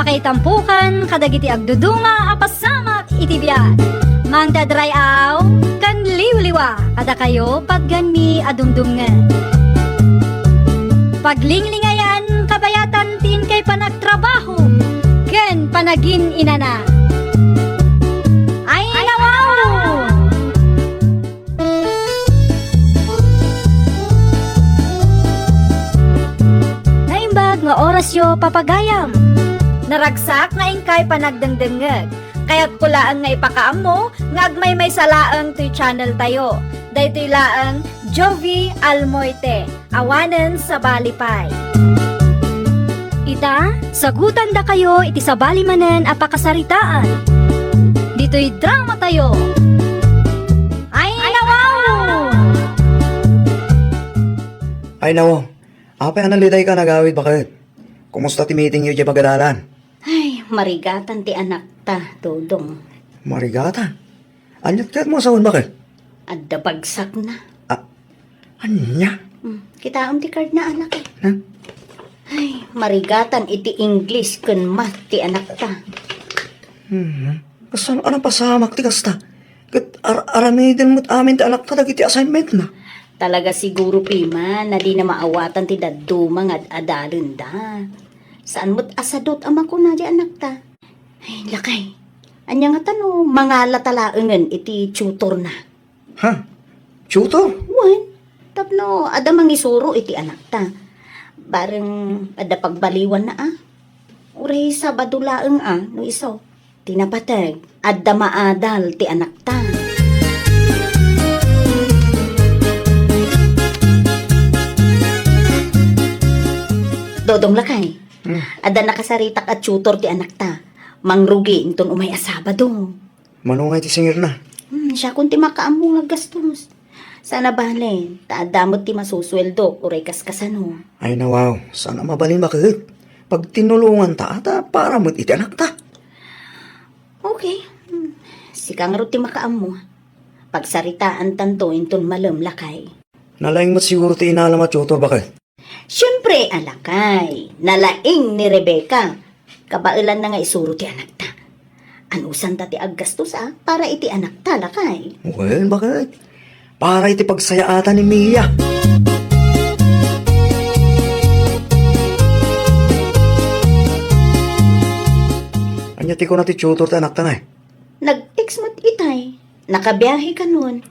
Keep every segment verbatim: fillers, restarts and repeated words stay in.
Kaitampukan kadagiti agduduma a pasamak iti biag. Mangted ray-aw ken liwliwa kadakayo patgenmi a dumdumngeg. Paglinglingayan kabayatan ti inkay panagtrabaho ken panagin-inana. Ay, nawaw! Naimbag nga orasyo, papagayam. Naragsak nga inkay panagdengdengngeg. Kayatko laeng nga ipakaammo nga agmaymaysa laeng toy channel tayo. Daytoy laeng Jovie Almoite. Awanen sabali pay. Ita, sagutandakayo iti sabali manen a pakasaritaan. Ditoy drama tayo. Ay, nawaw! Ay, nawaw. Apay a nalidayka a nagawid, baket? Kumusta ti meetingyo idiay pagadalan? Ay, marigatan ti anakta, Dodong. Marigatan? Aniat kayatmo a sawen, baket? Adda bagsakna. Ah, ania? Hmm, kitaem ti cardna, anak, eh. Huh? Ay, marigatan iti English ken math ti anakta. Hmm. Kasano a napasamak ti kasta? Ket ar-, aramiden met amin ti anakta dagiti assignmentna. Talaga siguro, Pima, a dina maawatan ti dadduma nga ad-adalenda. Saan met a sadut a makuna diay anakta. Ay, lakay. Ania ngata no mangalata laengen iti tutorna? Ha? Tutor? Wen, tapno adda mangisuro iti anakta. Bareng adda pagbaliwanna a. Uray Sabado laeng a, no isu. Ti napateg, adda maadal ti anakta. Dodong, lakay. Hmm. Adda nakasaritak a tutor ti anakta. Mangrugi inton umay a Sabado. Mano ngay ti singirna? Hmm, siakon ti makaammo nga aggastos. Saan a bale, ta adda met ti masusueldo, uray kaskasano. Ay, nawaw, saan a mabalin, baket? Pagtinulonganta, ta para met iti anakta. Okay. Hmm. Sika ngarud ti makaammo. Pagsaritaantanto inton malem, lakay. Nalaing met siguro ti inalam a tutor, baket? Siempre a, lakay, nalaing ni Rebecca. Kabaelanna nga isuro ti anakta. Anusanta ti aggastos a para iti anakta, lakay? Wen, baket? Para iti pagsayaatan ni Mia. Ania ti kuna ti tutor ti anakta, nay? Nag-text met itay. Nakabiahe kanon.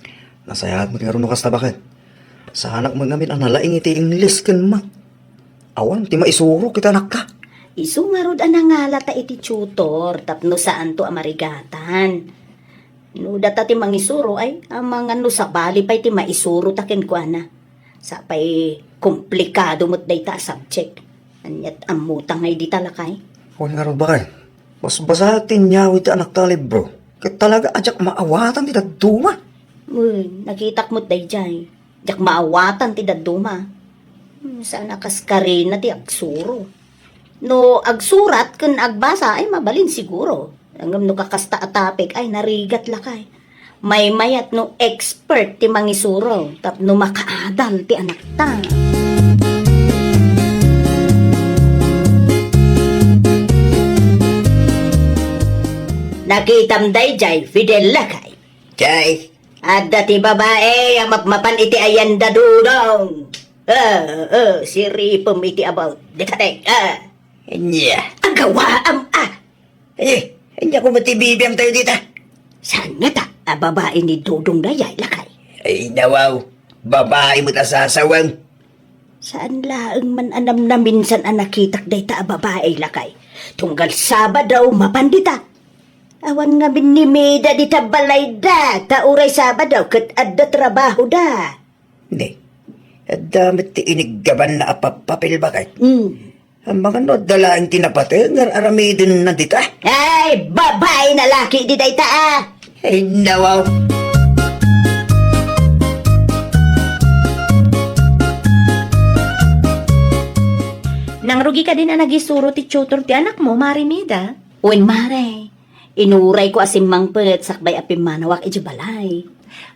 Nasayaat met ngarud no kasta, baket? Saanak met ngamin a nalaing iti English ken math. Awan ti maisuro iti anakta. Isu ngarud a nangalata iti tutor tapno saanto a marigatan. No data ti mangisuro ay, amangan no sabali pay ti maisurota kenkuana. Sa pay komplikado met dayta a subject. Aniat ammota ngay dita, lakay? Wen ngarud, baket? Basbasaek ti inyawid ti anakta a libro. Ket talaga a diak maawatan ti dadduma. Wen, nakitak met daydiay. Diak maawatan ti dadduma. Hmm, saan a kaskarina ti agsuro. No agsurat ken agbasa ay mabalin siguro. Ngem no kakasta a topic ay narigat, lakay. Maymayat no expert ti mangisuro tapno makaadal ti anakta. Nakitam daydiay, Fidel, lakay? Jay, adda ti babai a mapmapan iti ayan da Dodong. Ah, ah, siripem iti about. Dita, dek, ah. Ania? Agawaam, ah! Eh, ania koma ti bibiangtayo dita? Saan ngata a babai ni Dodong dayay, lakay? Ay, nawaw. Babai met a sasawem. Saan laeng man a namnaminsan a nakitak dayta a babai, lakay. Tunggal Sabado, mapan dita. Awan ngamin ni Mida dita balayda, ta uray Sabado ket adda trabahoda. Di, adda met ti iniggabanna a pappapil, baket? Hmm. Amangan no adda laeng ti napateg nga ar-aramidenna dita. Ay, babai na laki di dayta, ah! Ay, nawaw. Nangrugi kadin a nagisuro ti tutor ti anakmo, Mare Mida? Wen, Mare. Inurayko a simmangpet sakbay a pimmanawak idiay balay.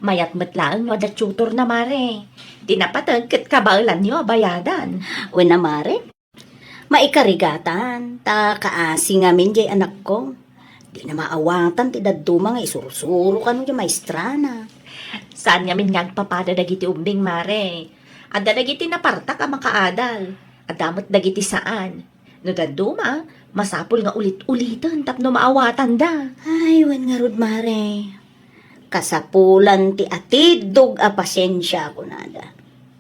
Mayat met laeng no adda tutorna, Mare. Ti napateg ket kabaelanyo a bayadan. Wen a, Mare. Maikarigatan, ta kaasi ngamin jay anakko. Dina maawatan ti dadduma nga isursuro kano jay maestrana. Saan ngamin nga agpapada dagiti ubbing, mare. Adda dagiti napartak a makaadal. Adda met dagiti saan. No dadduma, masapul nga ulit-uliten tapno maawatanda. Ay, wen ngarud, mare. Kasapulan ti atiddog a pasiensia, kunada.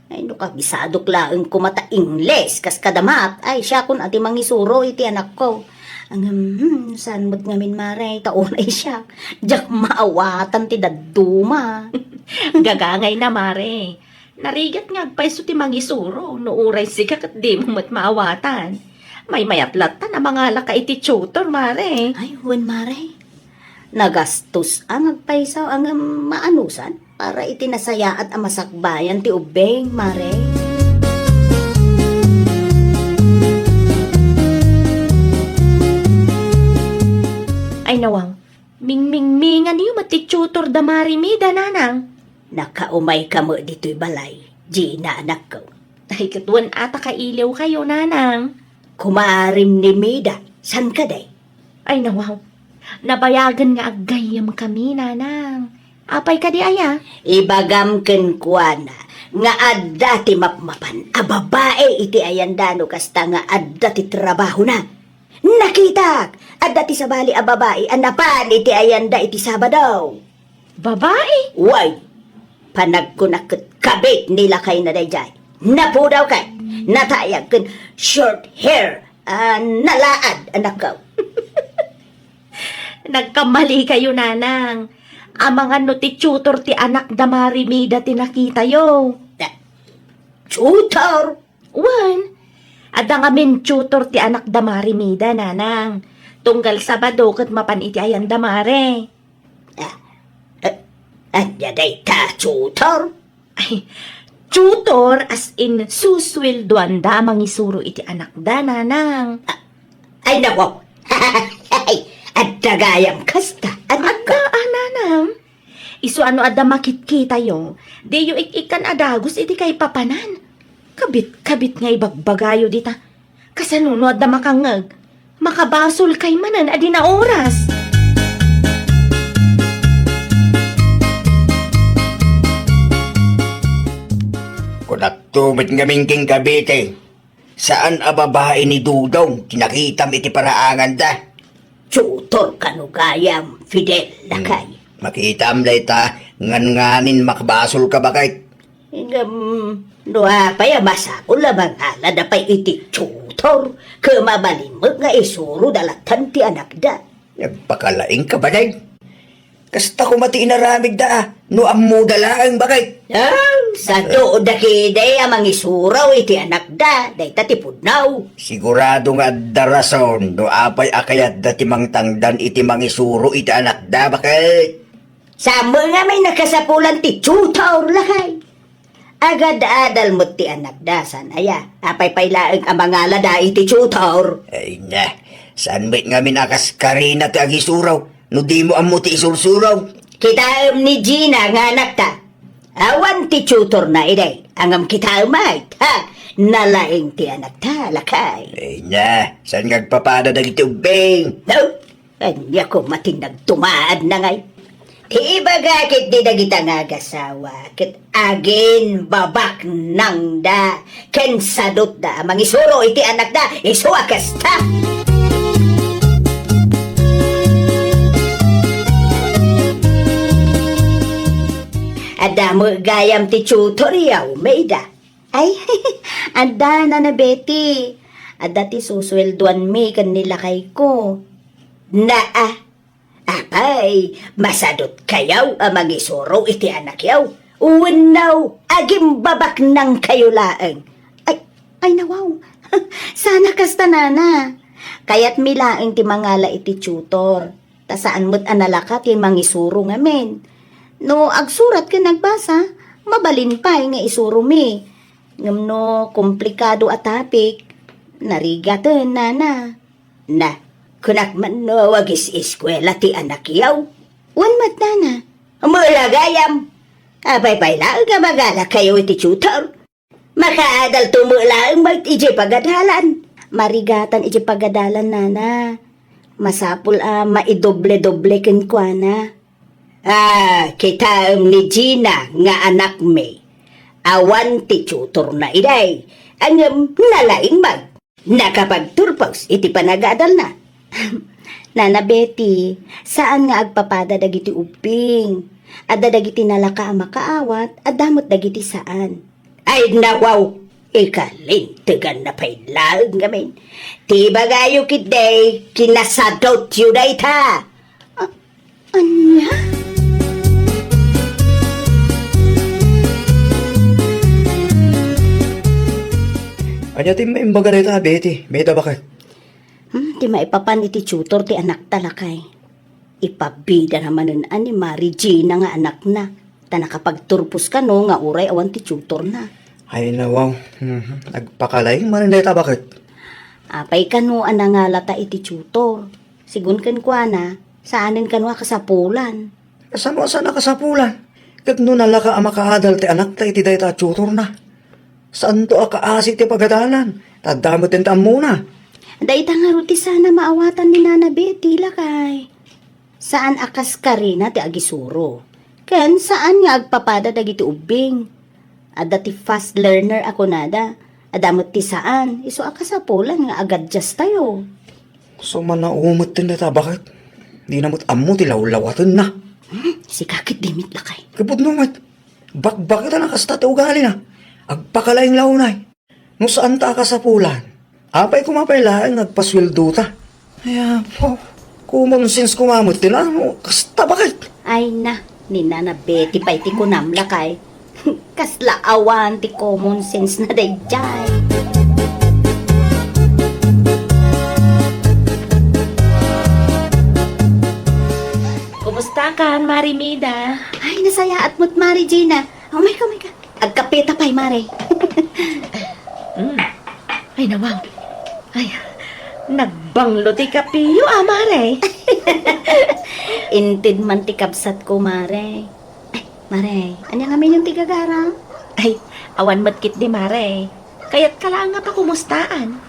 Ay, no kabisadok laeng koma ta Ingles, kas kada Math, ay, siakon a ti mangisuro iti anakko. Ngem, hmm, saan met ngamin, mare, ta unay siak. Diak maawatan ti dadduma. Gagangayna, mare. Narigat nga agpayso ti mangisuro, no uray sika ket dimo met maawatan. Maymayat latta a mangalaka iti tutor, mare. Ay, wen, mare. Nagastos a nga agpayso, ngem maanusan para iti nasayaat a masakbayan ti ubbing, mare. Ay, nawaw. Mingmingminganyo met ti tutor da Mare Mida, nanang. Nakaumayka met ditoy balay, Gina, anakko. Ay, ket wen a ta kailiwkayo, nanang. Kumarim ni Mida, saan kadi? Ay, nawaw. Nabayagen nga aggayyemkami, nanang. Apay kadi aya? Ibagam kenkuana nga adda ti mapmapan a babai iti ayanda no kasta nga adda ti trabahona. Nakitak! Adda ti sabali a babai a napan iti ayanda iti Sabado. Babai? Way! Panagkunak ket kabit ni lakayna daydiay. Napudaw ket natayag ken short hair a nalaad, anakko. Nagkamali kayo, nanang. Amangan no ti tutor ti anak da Mare Mida ti nakitayo. Tutor? Wen, adda ngamin tutor ti anak da Mare Mida, nanang. Tunggal Sabado ket mapan iti ayan da Mare. Ah, eh, ania dayta tutor? Ay, tutor as in susueldoanda a mangisuro iti anakda, nanang. Ah, ay, nako. Ay, adda gayam kasta. Adda, ah, nanang. Isu a no adda makitkitayo, diyo ik-ikkan a dagus iti kaipapanan. Kabit-kabit nga ibagbagayo dita. Kasano no adda makangngeg? Makabasolkay manen a di naoras. Kunakto met ngamin ken kabite. Saan a babai ni Dudong ti nakitam iti paraanganda? Tutor kano gayam, Fidel, lakay. Hmm. Makitam dayta, ngan ngamin makabasolka, baket. Ngem, no apay a masapul a mangalada pay iti tutor, ket mabalin met nga isuroda latta ti anakda. Nagpakalaingka, baket. Kasta koma ti inaramidda, a, no ammoda laeng, baket. Ah, saan da ketdi a mangisuro iti anakda, dayta ti pudno. Sigurado nga adda rason no apay a kayatda ti mangtangdan iti mangisuro iti anakda, baket. Saan met ngamin a kasapulan ti tutor, lakay. Agad-adal met ti anakda, saan aya? Apay pay laeng a mangalada iti tutor? Ay na, saan met ngamin a kas karina ti agisuro, no dimo ammo ti isursuro? Kitaem ni Gina nga anakta. Awan ti tutorna idi, ngem kitaem met, ha? Nalaing ti anakta, lakay. Ay na, saan nga agpapada dagiti ubbing? No? Ania koma ti nagtumaadna ngay? Ti ibaga ketdi dagita nga agasawa, ket aginbabaknangda ken sadutda a mangisuro iti anakda, isu a kasta. Adda met gayam ti tutor, Mida. Ay, adda, Nana Betty. Adda ti susueldoanmi ken ni lakayko. Naa, apay, masadutkayo a mangisuro iti anakyo? Wenno, agimbabaknangkayo laeng? Ay, ay, nawaw. Saan a kasta, Nana. Kayatmi laeng ti mangala iti tutor. Ta saan met a nalaka ti mangisuro ngamin. No agsurat ken agbasa, mabalin pay nga isuromi. Ngem no komplikado a topic, narigaten, Nana. Na, kunak man no agis-eskuela ti anakyo? Wen met, Nana. Mula gayam. Apay pay laeng a mangalakayo iti tutor? Makaadalto met laeng met idiay pagadalan. Marigatan iti pagadalan, nana. Masapul a maidoble-doble kenkuana. Ah, kitaem ni Gina nga anakmi. Awan ti tutorna idiay. Ngem nalaing met. Nakapagturpos iti panagadalna. Nana Betty, saan nga agpapada dagiti ubbing. Adda dagiti nalaka a makaawat, adda met dagiti saan. Ay, nawaw! Ikalinteganna pay laeng ngamin. Ti ibagayo ketdi, kinasadutyo dayta. A-, ania? Ania ti maimbaga dayta, Betty? Mayat a baket? Hmm, ti maipapan iti tutor ti anakta, lakay. Ipabidana manen a ni Mari Gina nga anakna, ta nakapagturpos kano nga uray awan ti tutorna. Ay, nawaw. Mhm. Nagpakalaing manen dayta, baket? Apay kano a nangalata iti tutor? Sigun kenkuana, saanen kano a kasapulan. Kasano a saan a kasapulan? Ket no nalaka a makaadal ti anakta iti dayta a tutorna, saanto a kaasi ti pagadalan, ta adda met ti ammona. Dayta ngarud ti saan a maawatan ni Nana Betty, lakay. Saan a kas karina ti agisuro. Ken saan nga agpapada dagiti ubbing. Adda ti fast learner a kunada. Adda met ti saan, isu a kasapulan nga agadjastayo. Sumanaw met ti neta, baket? Dina met ammo ti lawlawatenna. Hmm, sika ketdi met, lakay. Ket pudno met. Bakbaket a nakasta ti ugalina. Agpakalaing la unay. No saanta a kasapulan, apay koma pay laeng nga agpasueldota? Ay, apo, common sense koma met ti na, no, kasta, baket? Ay na, ni Nana Betty pay ti kunam, lakay. Kasla awan ti common sense na daydiay. Kumusta kan, Mari Mida? Ay, nasayaat met, Mari Gina. Umayka, umayka. Agkapeta pay, Mare. Mm. Ay, nawaw. Ay, nagbanglo ti kapeyo, a, Mare. Inted man ti kabsatko, Mare. Ay, Mare, ania ngamin ti gagara? Ay, awan met ketdi, Mare. Kayatka laeng nga pakumustaan.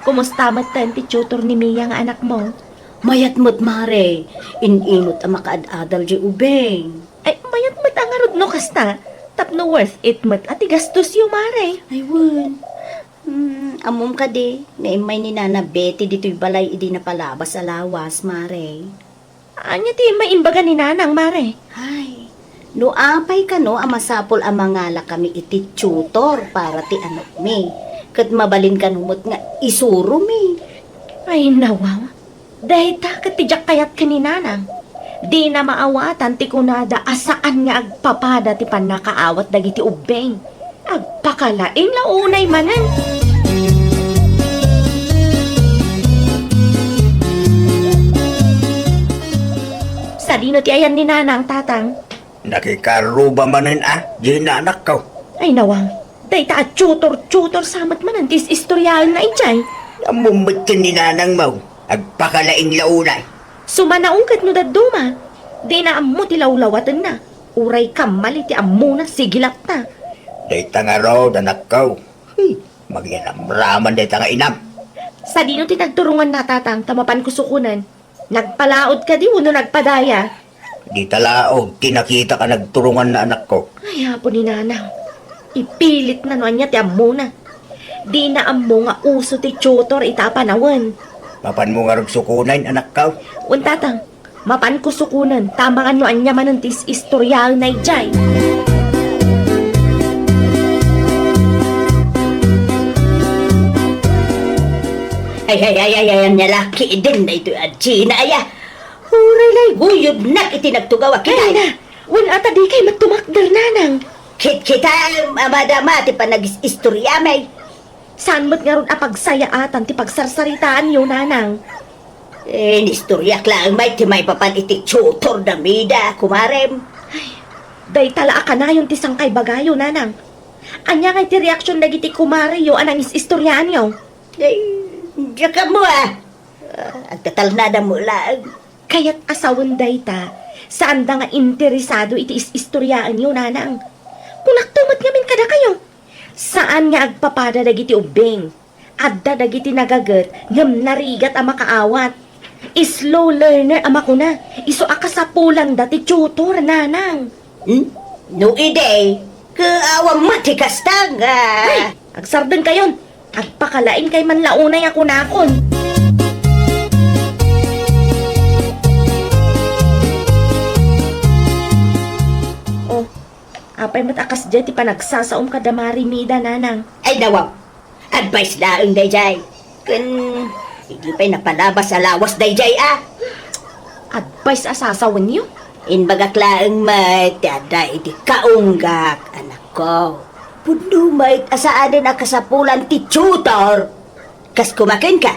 Kumusta metten ti tutor ni Mia nga anakmo? Mayat met, Mare. In-inut a makaad-adal diay ubing. Ay, mayat met a ngarud no kasta, tapno worth it met a ti gastosyo, Mare. Ay, wen. Hmm, ammom kadi, nga immay ni Nana Betty ditoy balay idi napalabas a lawas, Mare. Ania ti maimbag ni Nanang, Mare? Ay, no apay kano a masapul a mangalakami iti tutor para ti anakmi, ket mabalin kano met nga isuromi. Ay, nawaw. Dayta ket ti diak kayat ken ni Nanang. Dina maawatan ti kunada a saan nga agpapada ti pannakaawat dagiti ubbing. Agpakalaing la unay manen. Sadino ti ayan ni Nanang, Tatang? Nakikarruba manen a, Gina, anakko. Ay, nawang. Dayta a tutor-tutor sa met manen ti is-istoriaenna idiay. Ammom met ken ni Nanangmo, agpakalaing la unay. Sumanaw ket no dadduma, dina ammo ti lawlawatenna. Uray kammal iti ammona, sige latta. Dayta ngarud, anakko. Hmm, mangiramraman dayta nga inam. Sadino ti nagturonganna, Tatang, ta mapan kusukonen? Nagpalaod kadi wenno nagpadaya? Dita laod ti nakitak a nagturonganna, anakko. Ay, apo ni Nanang. Ipilitna no ania ti ammona. Dina ammo nga uso ti tutor ita a panawen. Mapanmo ngarud sukonen, anakko? Wen, Tatang. Mapan kusukonen, ta amangan no ania manen ti is-istoriaenna idiay. Ay, ay, ay, ay, ay, ania la ketdin daytoy a Gina, aya. Uray lay guyodnak iti nagtugaw a kinay. Ay, na, wen ata dikay met tumakder, Nanang. Kitkitaem a madama ti panagis-istoriami. Saan met ngarud a pagsayaatan ti pagsarsaritaanyo, Nanang? Eh, inistoriak laeng met ti maipapan iti tutor da Mida, kumarem. Ay, dayta la a kanayon ti sangkaibagayo, Nanang. Ania ngay ti reaksion dagiti kumareyo a nangis-istoriaanyo? Ay, diak ammo, a. Ah, agtatalnada mo laeng. Kayat a sawen dayta, saanda nga interesado iti is-istoriaenyo, Nanang. Kunakto met ngamin kadakayo. Saan nga agpapada dagiti ubbing. Adda dagiti nagaget ngem narigat a makaawat. Slow learner a makuna, isu a kasapulanda ti tutor, nanang. Hmm? No idi, ket awan met ti kasta nga. Ay, agsardengkayon. Agpakalaingkay man la unay a kunakon. Oh, apay met a kasdiay ti panagsasaom kada Mari Mida, nanang? Ay, nawaw. Advice laeng daydiay. Ken, idi pay napalabas a lawas daydiay, a. Advice a sasawenyo? Imbagak laeng met ti adda iti kaunggak, anakko. Pudno met a saanen a kasapulan ti tutor. Kas kumakenka,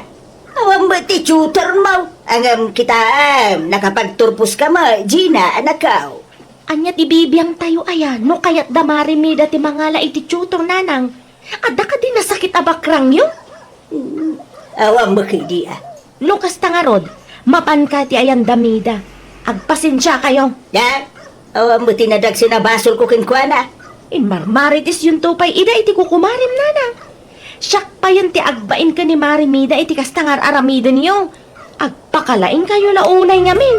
awan met ti tutor mo. Ngem kitaem, nakapagturpos ka met, Gina, anakko. Ania ti bibiangtayo aya no kayatda Mari Mida ti mangala iti tutor, nanang? Adda kadi nasakit a bakrangyo? Hmm, awan met idi, a. No kasta ngarud, mapanka ti ayanda Mida. Agpasensiakayo. Da? Awan met ti nadagsen a basolko kenkuana. Inmarmaritesyonto pay ida iti kukumarem, nanang. Siak payen ti agbain ken ni Mari Mida iti kasta nga ar-aramidenyo. Agpakalaingkayo la unay ngamin.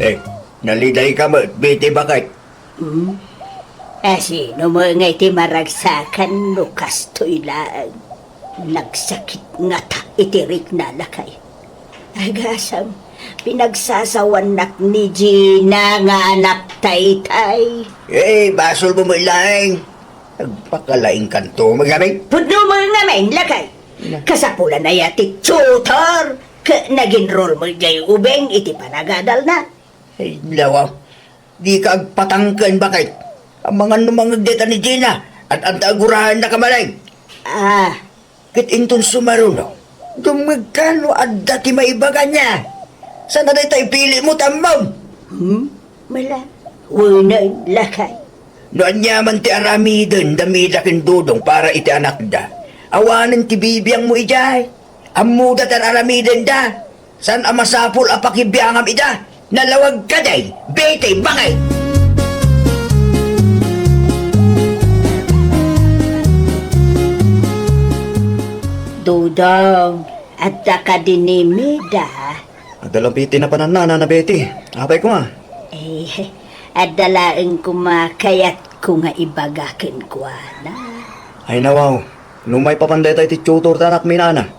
Eh, nalidayka met, Betty, baket? Hmm? A, sino met ngay ti maragsakan no kastoy laeng? Nagsakit ngata iti rikna, lakay. Agasam, pinagsasawannak ni Gina nga anak taytay. Eh, basolmo met laeng. Agpakalaingkanto, magamin. Pudno met ngamin, lakay. Na. Kasapulan aya ti tutor, ket nag-enroll met diay ubing iti panagadalna. Ay, lawa. Dika agpatangken, baket. Amangan no mangngeg dayta ni Gina, ad-adda aguraennaka manen. Ah. Ket inton sumaruno, dumngegka no adda ti maibaga niya. Saan a dayta ipilimo ti ammom? Hmm? Mala, wen, lakay. No aniaman ti aramiden da Mida ken Dodong para iti anakda, awanen ti bibiangmo idiay. Ammoda ti ar-aramidenda. Saan a masapul a pakibiangam ida? Nalawag kadi, Betty, baket? Dodong, adda kadi ni Mida? Adda la Betty napanan, Nana Betty. Apay koma? Eh, adda laeng koma kayatko nga ibaga kenkuana. Ay, nawaw. No maipapan dayta iti tutor ti anakmi, Nana.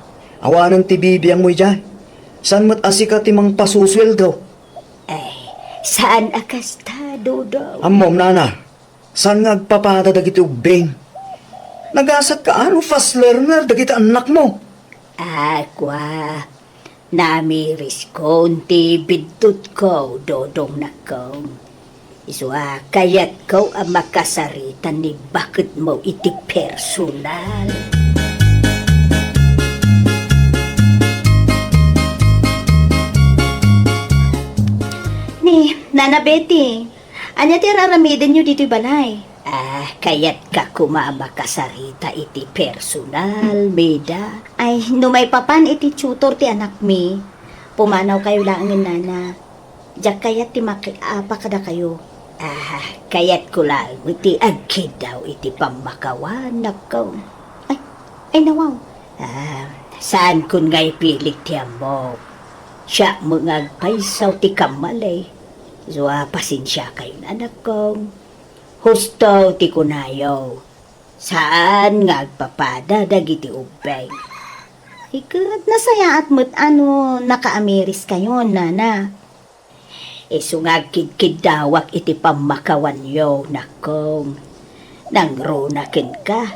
Awanen ti bibiangmo idiay. Saan met a sika ti mangpasusueldo? Ay, saan a kasta, Dodong. Ammom, Nana, saan nga agpapada dagiti ubbing? Nagasatka a no fast learner dagiti annakmo? Ah, kua, namiriskon ti biddutko, Dodong, nakkong. Isu a kayatko a makasarita ni baketmo iti personal. Ni, Nana Betty, ania ti ar-aramidenyo ditoy balay? Ah, kayatka koma a makasarita iti personal, Mida. Ay, no maipapan iti tutor ti anakmi, pumanawkayo laengen, Nana. Diak kayat ti makiapa kadakayo. Ah, kayatko laeng ti agkiddaw iti pammakawan, nakkong. Ay, ay, nawaw. Ah, saankon nga ipilit ti ammok. Siak met nga agpayso ti kammali. Isu a pasensiakayon, anakkong. Husto ti kunayo. Saan nga agpapada dagiti ubbing. Ay, ket nasayaat met a no nakaamiriskayon, Nana. Isu nga agkidkiddawak iti pammakawanyo, nakkong. Nangruna kenka.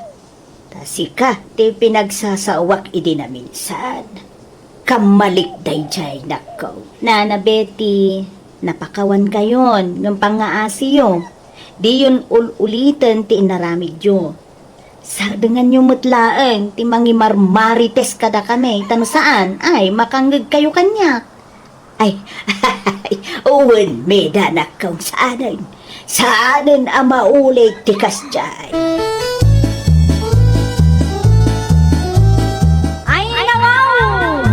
Ta sika ti pinagsasaoak idi naminsan. Kammalik daydiay, nakkong. Nana Betty, napakawankayon ngem pangngaasiyo. Diyon ul-uliten ti inaramidyo. Sardenganyo met laeng ti mangimarmarites kadakami, ta no saan, ay, makangngegkayo kaniak. Ay, wen, Mida, nakkong, saanen. Saanen a maulit ti kasdiay. Ay, nawaw!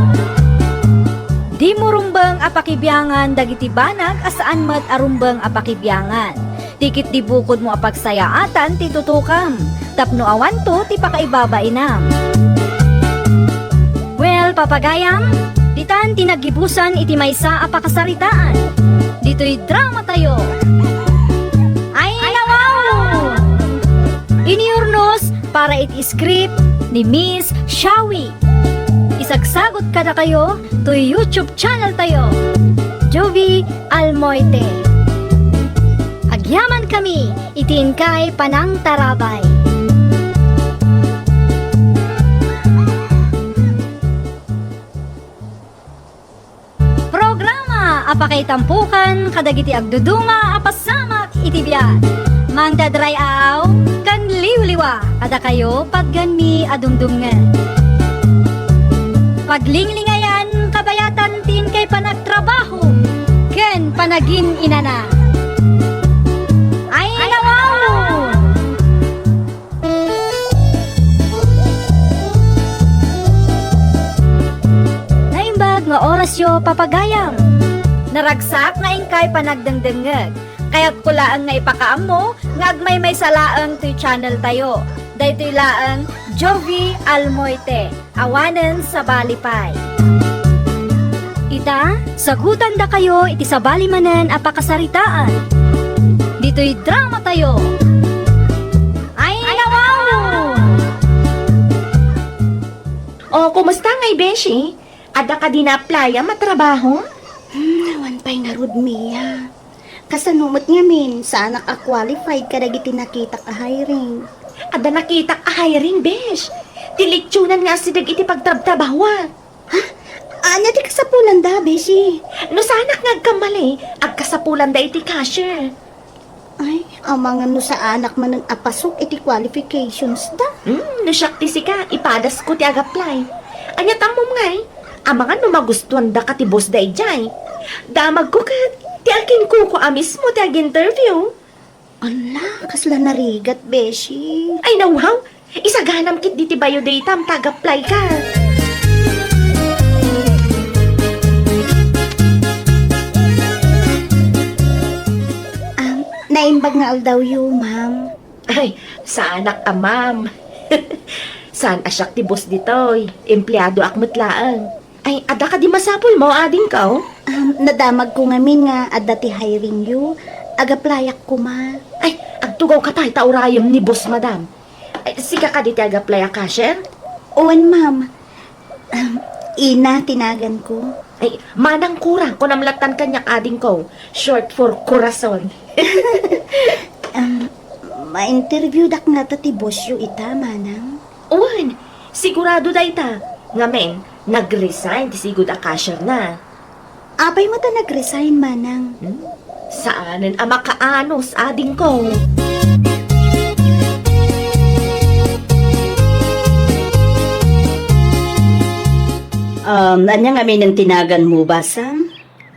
Dimo rumbeng a pakibiangan dagiti banag a saan met a rumbeng a pakibiangan. Ti ketdi bukodmo a pagsayaatan ti tutokam, tapno awanto ti pakaibabainam. Well, papagayam, ditan ti naggibusan iti maysa a pakasaritaan. Ditoy dramatayo. Ay, nawaw! Inurnos para iti script ni Miss Shawi. Isagsagot kadakayo toy YouTube channel tayo, Jovie Almoite. Agyaman kami iti inkay panangtarabay. Programa a pakaitampokan kadagiti agduduma a pasamak iti biag. Mangdadray-aw ken liwliwa kadakayo patgenmi a dumdumngeg. Paglinglingayan kabayatan ti inkay panagtrabaho ken panagin-inana. Ay, nawaw! Naimbag nga orasyo, papagayam. Naragsak nga inkay panagdengdengngeg. Kayatko laeng nga ipakaammo nga agmaymaysa laeng toy channel tayo. Daytoy laeng Jovie Almoite, awanen sabali pay. Ita, sagutandakayo iti sabali manen a pakasaritaan. Ditoy dramatayo. Ay, nawaw! O, kumusta ngay, beshi? Adda kadi na-apply-am a trabaho? Hmm, awan pay ngarud, Mia. Kasano met ngamin, saanak a qualified kadagiti nakitak a hiring. Adda nakitak a hiring, besh. Ti litsunan nga asideg iti pagtrabtrabahoak. Ha? Ania ti kasapulanda, beshi? No saanak nga agkamali, agkasapulanda iti cashier. Ay, amangan no saanak manen a pasok iti qualifications da. Hmm, no siak ti sika, ipadasko ti ag-apply. Ania ti ammom ngay? Amangan no magustuandaka ti boss daydiay. Damagko ket, ti akinkuko a mismo ti ag-interview. Ala, kasla narigat, beshi. Ay, nawaw! Isaganam ketdi ti bio datam ta ag-apply ka. Um, naimbag nga aldawyo, ma'am. Ay, saanak a ma'am. Saan a siak ti boss ditoy. Empleadoak met laeng. Ay, adda kadi masapulmo, adingko? Um, nadamagko ngamin nga adda ti hiringyo. Ag-applyak koma. Ay, agtugawka pay ta urayem ni boss, madam. Ay, sika kadi ti ag-apply a cashier? Wen, ma'am. Um, Ina ti naganko. Ay, Manang Kura, kunam lattan kaniak, adingko. Short for corazon. Um, ma-interviewdak ngata ti bossyo ita, Manang? Wen, sigurado dayta. Ngamin, nag-resign ti sigud a cashierna. Apay met a nag-resign, Manang? Hmm? Saanen a makaanus, adingko. Um, ania ngamin ti naganmo, basam?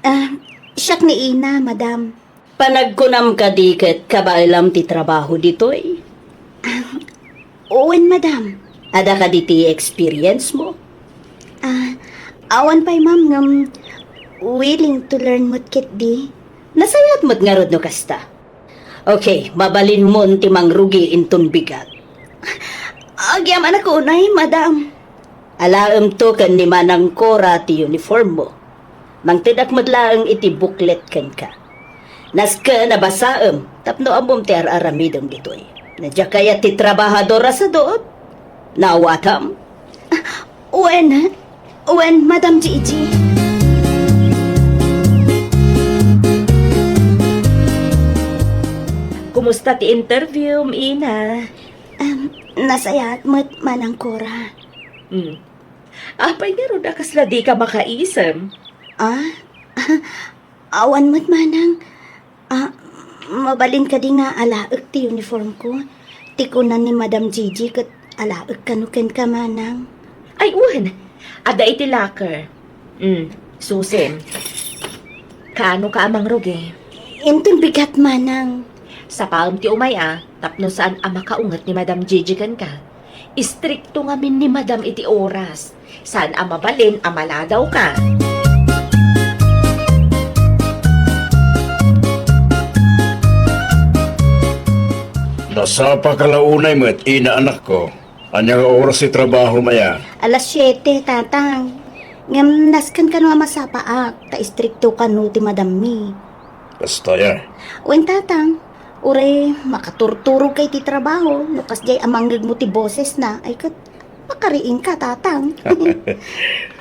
Ah, siak ni Ina, madam. Panagkunam kadi ket kabaelam ti trabaho ditoy? Ah, wen, madam. Adda kadi ti experience mo? Ah, awan pay, ma'am, ngem willing to learn met ketdi. Nasayaat met ngarud no kasta. Okay, mabalinmon ti mangrugi inton bigat. Agyamanak unay, madam. Alaemto ken ni Manang Cora ti uniform mo. Mangtedak met laeng iti booklet kenka. Nasken a basaem tapno ammom ti ar-aramidem ditoy. Diak kayat ti trabahador a sadut. Naawatam? Ah, wen, wen, Madam Gigi. Kumusta ti interview, Ina? Em, nasayaat met, Manang Cora. Hmm. Apay ngarud a kasla dika makaisem? Ah? Awan met, Manang. Ah, mabalin kadi nga alaek ti uniform ko? Ti kunan ni Madam Gigi ket alaek kano kenka, Manang. Ay, wen. Adda iti locker. Hmm, susim. Kaano ka a mangrugi? Inton bigat, Manang. Sapaem ti umay a, tapno saan a makaunget ni Madam Gigi kenka. Istrikto ngamin ni Madam iti oras. Saan a mabalin a maladawka. Masapaka la unay met, ina, anakko. Ania nga oras ti trabahom aya? Alas siete, Tatang. Ngem nasken kano a masapaak, ta istrikto kano ti madammi. Kasta aya? Wen, Tatang. Uray makaturturogka iti trabaho, no kasdiay a mangngegmo ti bosesna, ay ket pakariingka, Tatang.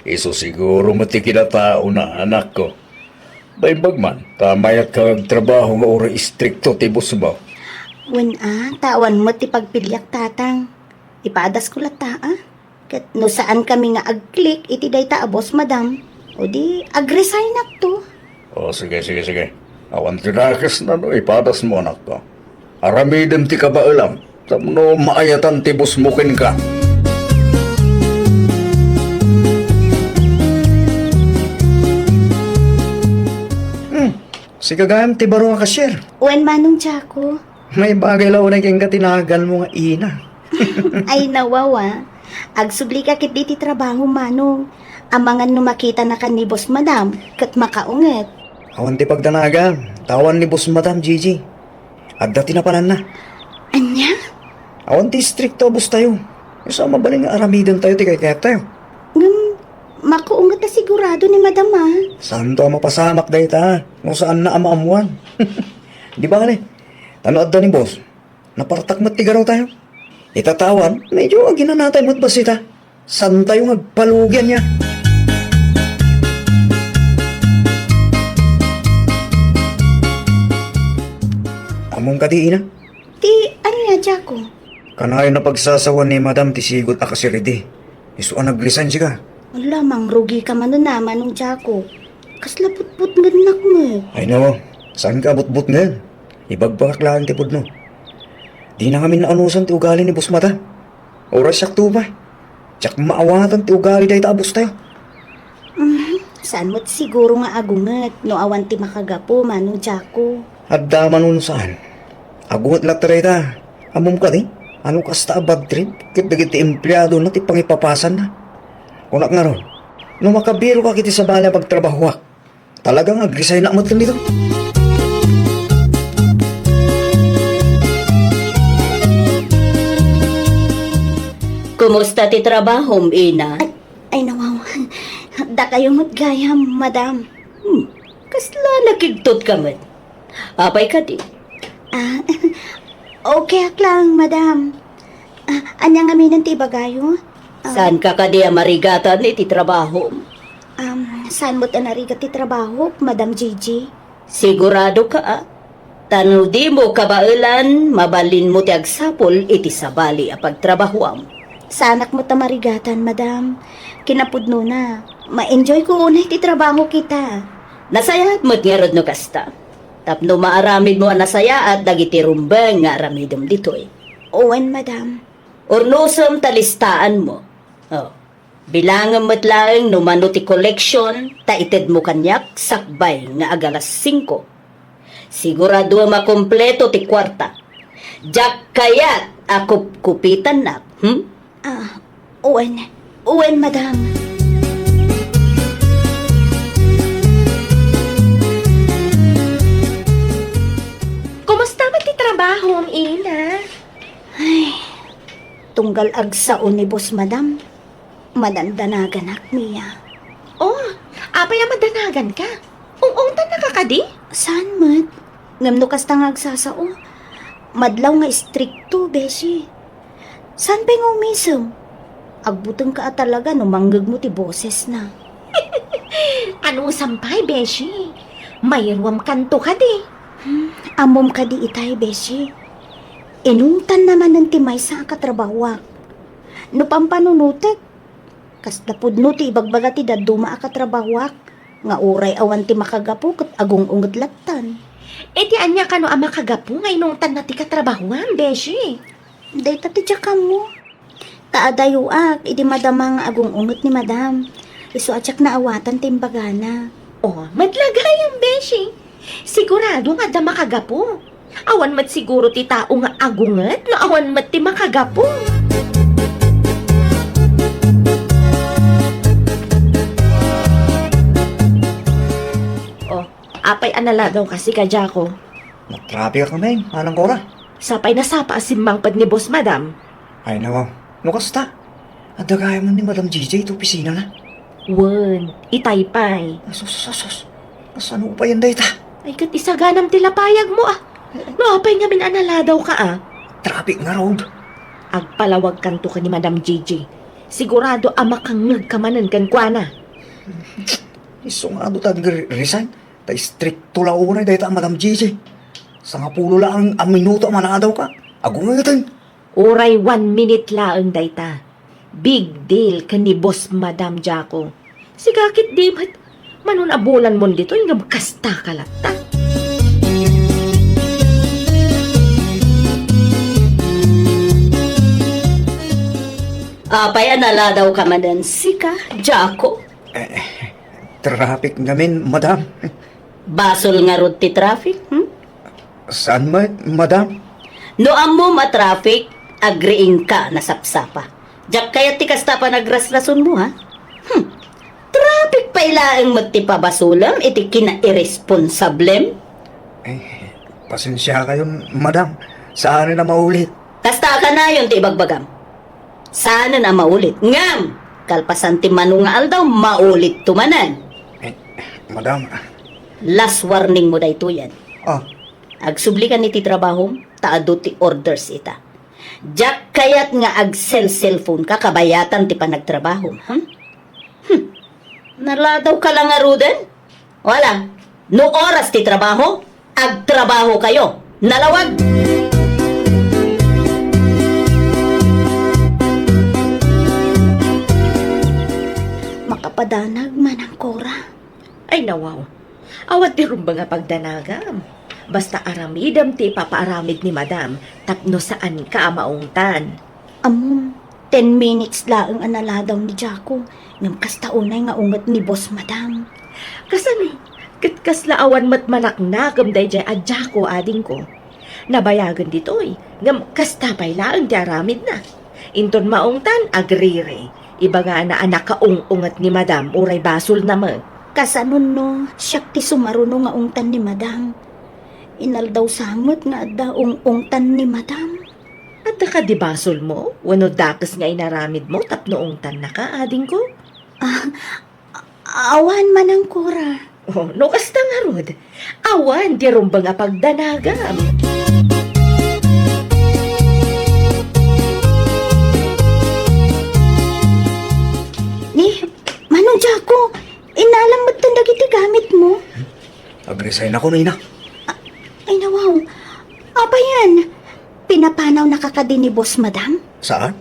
Isu siguro met ti kinataona, anakko. Naimbag man, ta mayat ka nga agtrabaho nga uray istrikto ti bosmo. Wen a, ta awan met ti pagpiliak, Tatang. Ipadasko latta, a? Ket no saankami nga agklik iti dayta a boss, Madam, o di agresignak to. O, sige, sige, sige. Awan ti dakesna no ipadasko, anakko. Aramidem ti kabaelam tapno maayatan ti bossmo kenka. Hmm, sika gayam ti baro a cashier. Wen, Manong Jaco. May bagay la unay kenka ti naganmo nga ina. Ay, nawawa. Agsublika ketdi ti trabaho, Manong. Amangan no makitanaka ni Boss Madam, ket makaunget. Awan ti pagdanagan, ta awan ni Boss Madam, Gigi. Adda ti napananna. Ania? Awan ti istrikto a boss tayo. Isu a mabalin nga aramiden tayo ti kayat tayo. Ngem, makaunget a sigurado ni Madam, a. Santo a mapasamak dayta, no saanna a maammuan. Di bale, ta no adda ni boss, napartak met ti garaw tayo. Ita ta awan, medyo aginanatay met bassit ta. Saantayo nga agpalugi ania. Ammom kadi, ina? Ti ania, Jaco? Kanayon a pagsasawan ni Madam ti sigut a kasiridi. Isu a nagresign sika. Ala, mangrugika manen a, Manong Jaco. Kasla butbutngennak met. Ay, no, saanka a butbutngen. Ibagbagak laeng ti pudno. Dina ngamin naanusan ti ugali ni Boss Madam. Uray siak to pay. Diak maawatan ti ugali dayta a boss tayo. Mhm. Saan met siguro nga agunget no awan ti makagapu, Manong Jaco? Adda man no saan. Agunget latta dayta. Ammom kadi, ano kasta a bad trip ket dagiti empleadona ti pangipapasanna. Kunak ngarud, no makabiroka iti sabali a pagtrabahoak, talaga nga agresignak met ditoy. Kumusta ti trabahom, ina? Ay, ay, nawaw. Dakayo met gayam, madam. Hmm, kasla nakigtot ka met. Apay kadi? Ah, okay ak lang, madam. Ah, ania ngamin ti ibagayo? Ah. Saanka kadi a marigatan iti trabahom? Um, saan met a narigat ti trabahok, Madam Gigi? Sigurado ka, a? Ta no dimo kabaelan, mabalinmo ti agsapul iti sabali a pagtrabahoam. Saanak met a marigatan, madam. Kinapudnona, ma-enjoy ko unay ti trabaho kita. Nasayaat met ngarud no kasta. Tapno maaramidmo a nasayaat dagiti rumbeng nga aramidem ditoy. Wen, madam. Urnosem ta listaanmo. Oh. Bilangem met laeng no mano ti koleksion ta itedmo kaniak sakbay nga agalas singko. Siguradoem a kompleto ti kuarta. Diak kayat a kupkupitannak, hmm? Ah, wen, wen, madam. Kumusta met ti trabahom, ina? Ay, tunggal agsao ni boss, madam. Madandanaganak, Mia. Oh, apay a madanaganka? Ung-ungtannaka kadi? Saan met? Ngem no kasta nga agsasao, madlaw nga istrikto, beshi. Saan pay nga umisem? Agbutengka a talaga no mangngegmo ti bosesna. Anusam pay, beshi? Mairuamkanto kadi? Hmm, ammom kadi itay, beshi. Inungtanna manen ti maysa a katrabahoak. No pampanunotek, kasla pudno ti ibagbaga ti dadduma a katrabahoak nga uray awan ti makagapu ket agung-unget lattan. Iti ania kano a makagapu nga inungtanna ti katrabahoam, beshi? Dayta ti diak ammo. Ta adayoak idi madama nga agung-unget ni madam. Isu a diak naawatan ti imbagana. Oh, madla gayam, beshi. Sigurado nga adda makagapu. Awan met siguro ti tao nga agunget no awan met ti makagapu. Oh, apay a nalagawka, sika, Jaco? Nagtrapik a kami, Manang Cora. Sapay nasapa a simmangpet ni Boss Madam. Ay, nawaw. No kasta, adda gayam ni Madam J J iti opisinana. Wen, itay pay. Asus, asus, asus. Kasano payen dayta? Ay, ket isaganam ti lapayagmo, a. No apay ngamin a naladawka, a? Traffic ngarud. Agpalawagkanto ken ni Madam J J. Sigurado a makangngegka manen kenkuana. Isu nga adu ta agre-, resign. Ta istrikto la unay dayta a Madam J J. Sangapulo laeng a minuto a manadawka. Agungeten. Uray one minute laeng dayta. Big deal ken ni Boss Madam Jaco. Sika ketdi met, mano a bulanmon ditoy ngem kastaka latta. Apay a naladawka manen sika, Jaco? Eh, traffic ngamin, madam. Basol ngarud ti traffic, hmm? Saan met, madam? No ammom a traffic, agriingka a nasapsapa. Diak kayat ti kasta a panagrasrasonmo, ha? Hmm. Traffic pay laeng met ti pabasolem iti kinairresponsablem? Eh, pasensiakayon, madam. Saanen a maulit. Kasta a kanayon ti ibagbagam. Saanen a maulit. Ngem, kalpasan ti mano nga aldaw, maulitto manen. Eh, madam. Last warningmo daytoyen. Ah. Agsublikan iti trabahom, ta adu ti orders ita. Diak kayat nga agsel-cellphoneka kabayatan ti panagtrabahom, hmm? Hmm. Naladawka la ngaruden? Wala. No oras ti trabaho, agtrabahokayo. Nalawag! Makapadanag, Manang Cora. Ay, nawaw. Awan ti rumbeng a pagdanagam. Basta aramidem ti ipapaaramid ni Madam tapno saanka a maungtan. Ammom, ten minutes laeng a naladaw ni Jaco, ngem kasta unay nga unget ni Boss Madam. Kasano? Ket kasla awan met manaknakem daydiay a Jaco, adingko. Nabayagen ditoy, ngem kasta pay laeng ti aramidna. Inton maungtan, agriri. Ibagana a nakaung-unget ni Madam, uray basolna met. Kasano no, siak ti sumaruno nga ungtan ni Madam? Inaldaw sa met nga adda ung-ungtan ni Madam. Adda kadi basolmo? Wenno dakes nga inaramidmo tapno ungtannaka, adingko? Ah, a-, awan, Manang Cora. Oh, no kasta ngarud, awan ti rumbeng a pagdanagam. Ni, Manong Jaco, innalam metten dagiti gamitmo? Agresign ako, Nina. A-, ay, nawaw. Apay yan? Pinapanawnaka kadi ni Boss Madam? Saan?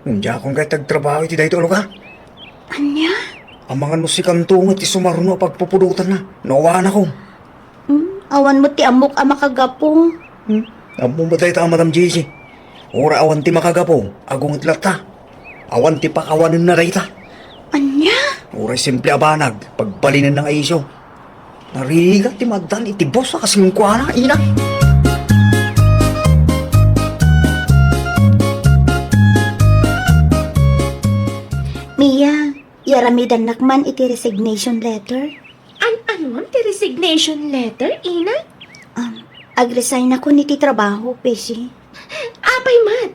Ngem diakon kayat ti agtrabaho iti daytoy a lugar. Ania? Amangan no sikanto met ti sumaruno a pagpupudotanna no awanakon. Hmm, awan met ti ammok a makagapu. Hmm, ammo met dayta, Madam J C. Uray awan ti makagapu, agunget latta. Awan ti pakawanenna dayta. Ania? Uray simple a banag, pagbalinenna nga isyu. Narigat ti maddan iti boss a kas kenkuana, Ina. Mia, iaramidannak man iti resignation letter? An-anuan ti resignation letter, Ina? Um, agresignakon iti trabaho, Beshi. Apay met?